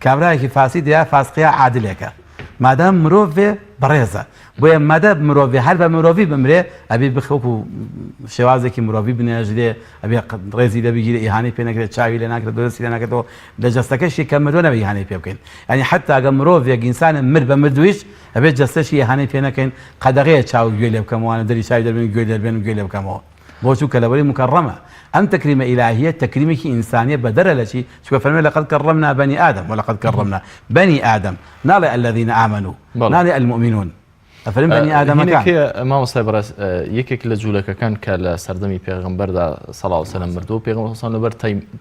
کابرایەکی فاسید یا فاسقیا عادلێکە مادام مرۆڤێ بەڕێزە بۆیە مادە مرۆڤێ هەر بە مرۆڤی بمرێ ئەبێ بخەوک و شێوازێکی مرۆڤی بنێژرێ ئەبێ ڕێزی لە بگیرێ ئیهانەی پێ نەکرێت چاوی لێ ناکرێت دەستی لێ ناکرێتەوە لە جەستەکەشی کە مردووە نەبێ ئیهانەی پێ بکەین یعنی حتا ئەگەر مرۆڤێک ئینسانە مرد بە مردوویش ئەبێت جەستەشی ئیهانەی پێ نەکەین قەدەغەیە چاو گوێ لێ بکەمەوە دەری چاوی دەربێنم گوێ دەربێنم گوێ لێ بکەمەوە بۆ چونکە لەبەری مکەڕەمە ئەم تەکریمە ئیلاهیە تەکریمێکی ئینسانیە بەدەرە لە چی چونکە فەرمووی لقد کرمنا بنی آدم ولقد کرمنا بنی آدم ناڵێ الذین آمنوا ناڵێ المؤمنون ئەفەرموێ بەنی ئادەمەکان. هینێک هەیە مامۆستای بەڕێز یەکێک لە جوولەکەکان کە لە سەردەمی پێغەمبەردا صلی الله علیه وسلم مردووە پێغەمبەر صلی الله علیه وسلم لەبەر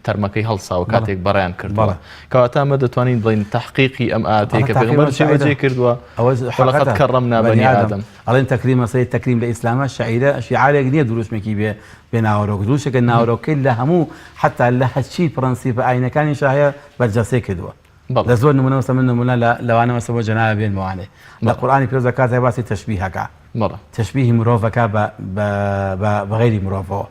تەرمەکەی هەڵساوە کاتێک بەڕێیان کردووە کەواتە ئەمە دەتوانین بڵێین تەحقیقی ئەم ئایەتەی کە پێغەمبەر جێبەجێ کردووە ولقد کرمنا بنی آدم ئەڵێن تەکریم مەسەلەی تەکریم لە ئیسلاما شەعیرە شیعارێک نییە دروشمێکی بێ بێ ناوەرۆک دروشێکە ناوەرۆکەی لە هەموو حەتا لە هەرچی پرەنسیپە ئاینەکانیشا هەیە بەرجەستەی کردووە لە زۆر نمونە مەسە من نمونە لە لەوانە مەسە بۆ جەنابە بێنمەوانێ لە قورئانی پیرۆزدا کاتێک باسی تەشبیه ئەکا تەشبیهی مرۆڤ ئەکا بە بە بە بە غەیری مرۆڤەوە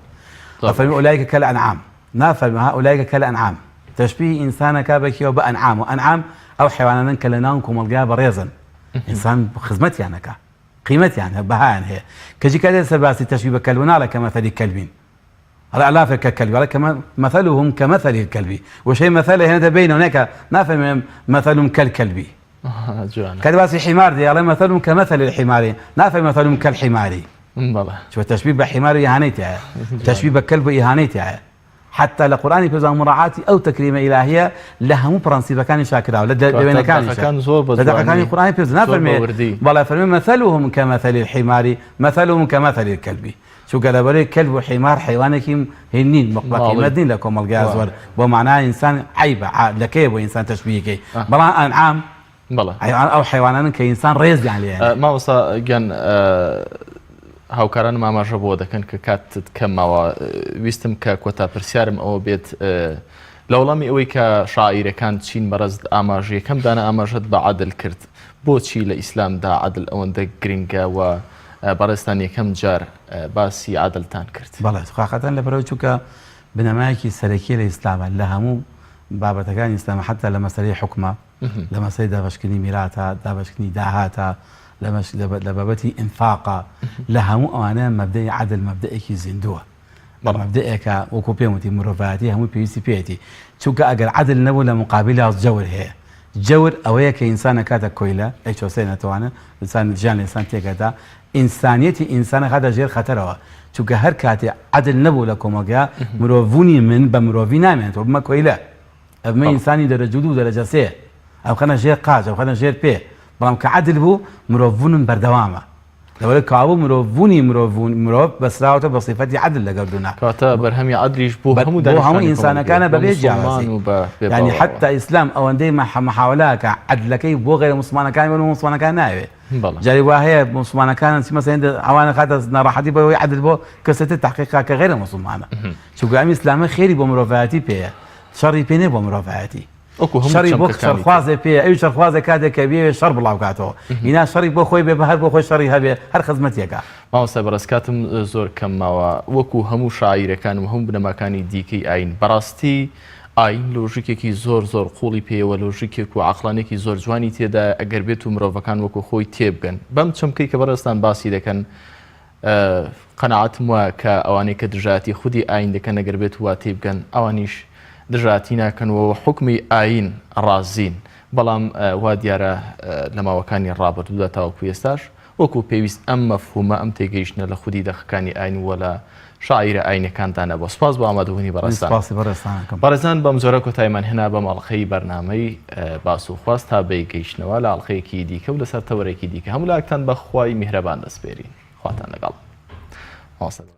ئەفەرموێ ئولائیک کەلئەنعام. نافەرمێ ها اولئک کالانعام تەشبیهی ئینسان ئەکا بە کێوە بە ئەنعام و ئەنعام ئەو حەیوانانەن کە لە ناو کۆمەڵگا بەڕێزن ئینسان خزمەتیان ئەکا قیمەتیان هەیە بەهایان هەیە کەچی کاتێ سەر باسی تەشبیه بە کەلب ناڵێ کەمەثەلی کەلبین ئەڵێ ئەلافێ کە کەلبی ئەڵێ کەمە مەثەلهم کەمەثەلی الکەلبی وشەی مەثەل هێنێتە بینەوە نەکە نافەرمێ مەثەلهم کەلکەلبی جوانە کە باسی حیمار دێ ئەڵێ مەثەلهم کەمەثەلی الحیماری نافەرمێ مەثەلهم کەلحیماری بەڵێ چوە تەشبیه بە حیمار و ئیهانەی تیایە تەشبیه بە کەلب و ئیهانەی تیایە حتا لە قورئانی پیرۆزا مراعاتی ئەو تەکریمە ئیلاهیە لە هەموو پرەنسیپەکانی شاکراوە لە دەوێنەکانی زۆر لە دەقەکانی قورئانی پیرۆز نافەرمێ بەڵێ فەرمێ مثلهم كمثل الحمار مثلهم كمثل الكلب چونکە لەبەرەی کەلب و حیمار حەیوانێکی هین نین بەقیمەت نین لە کۆمەڵگا زۆر بۆ مانا ئینسان عەیبە لەکەیە بۆ ئینسان تەشبیهەکەی بەڵام ئەنعام بەڵێ ئەو حەیوانانن کە ئینسان ڕێزیان لێ مامۆستا گیان هاوکارانم ئاماژە بۆ دەکەن کە کاتت کەم ماوە ویستم کە کۆتا پرسیارم ئەوە بێت لە وەڵامی ئەوەی کە شاعیرەکان چین بەڕێزت ئاماژە یەکەم دانە ئاماژەت بە عەدل کرد بۆچی لە ئیسلامدا عەدل ئەوەندە گرنگە و بەڕێزتان یەکەم جار باسی عەدلتان کرد؟ بەڵێ حەقیقەتەن لەبەرئەوەی چونکە بنەمایەکی سەرەکیە لە ئیسلامە لە هەموو بابەتەکانی ئیسلامە حەتا لە مەسەلەی حوکمە لە مەسەلەی دابەشکردنی میراتە دابەشکردنی داهاتە لە بابەتی ئینفاقە لە هەموو ئەوانە مەبدەئی عەدل مەبدەئێکی زیندووە بەڵام مەبدەئێکە وەکو پێم وتی مرۆڤایەتی هەمووی پێویستی پێیەتی چونکە ئەگەر عەدل نەبوو لە مقابیلا جەور هەیە جەور ئەوەیە کە ئینسان ئەکاتە کۆیلە ئەیچەوسێنێتەوانە ئینسان ژیان لە ئینسان تێکەدا ئینسانیەتی ئینسان ئەخاتە ژێر خەتەرەوە چونکە هەر کاتێ عەدل نەبوو لە کۆمەڵگا مرۆڤبوونی من بە مرۆڤی نامێنێتەوە بمە کۆیلە ئەبمە ئینسانی دەرەجە دوو دەرەجە سێ ئەمخەنە ژێر قاچ ئەمخەنە ژێر پێ بەڵام کە عەدل بوو مرۆڤبوونم بەردەوامە لەوەی کابوو مرۆڤبوونی مرۆڤبوون مرۆڤ بەسراوەتە بە سیفەتی عەدل لە گەردوونا. کەواتە بەرهەمی عەدلیش بۆ هەموو بۆ هەموو ئینسانەکانە بەبێ جیاوازی یانی حەتتا ئیسلام ئەوەندەی محاولە ئەکا عەدلەکەی بۆ غەیرە موسڵمانەکان بێ بۆ موسڵمانەکان ناوێ جاری وا هەیە موسڵمانەکان چی مەسەلەن ئەوان ئەخاتە ناڕەحەتی بۆ ئەوەی عەدل بۆ کەسێ تر تەحقیق کا کە غەیرە موسڵمانە چونکە ئەم ئیسلامە خێری بۆ مرۆڤایەتی پێیە شەڕی پێ نیە بۆ مرۆڤایەتی. وەکو هەموو شەڕی بۆ چەمکەکانی تر. شەڕخوازێ پێیە ئەویش شەڕخوازێ کاتێک کە بیەوێ شەڕ بڵاو کاتەوە ئینا شەڕی بۆ خۆی بێ بە هەر بۆ خۆی شەڕی هەبێ هەر خزمەتێکە. مامۆستای بەڕێز کاتم زۆر کەم ماوە وەکو هەموو شاعیرەکان و هەموو بنەماکانی دیکەی ئایین بەڕاستی ئایین لۆژیکێکی زۆر زۆر قوڵی پێیەوە لۆژیکێک و عەقڵانێکی زۆر جوانی تێدایە ئەگەر بێت و مرۆڤەکان وەکو خۆی تێبگەن بەم چەمکەی کە بەڕێزتان باسی دەکەن قەناعەتم وایە کە ئەوانەی کە دژایەتی خودی ئایین دەکەن ئەگەر بێت وا تێبگەن ئەوانیش دژایەتی ناکەن و حوکمی ئایین ڕازین بەڵام وا دیارە لە ماوەکانی ڕابردوودا تاوەکو ئێستاش وەکو پێویست ئەم مەفهومە ئەم تێگەیشتنە لە خودی دەقەکانی ئایین و لە شاعیرە ئایینەکاندا نەبووە. سوپاس بۆ ئامادەبوونی بەڕێزتان. سوپاسی بەڕێزتان ئەکەم. بەڕێزان بەم جۆرە کۆتاییمان هێنا بەم ئەڵقەی بەرنامەی باس و خواست تا بەیەک گەیشتنەوە لە ئەڵقەیەکی دیکە و لەسەر تەوەرێکی دیکە هەموو لایەکتان بە خوای میهرەبان دەسپێرین. خواتان لەگەڵ. مامۆستا.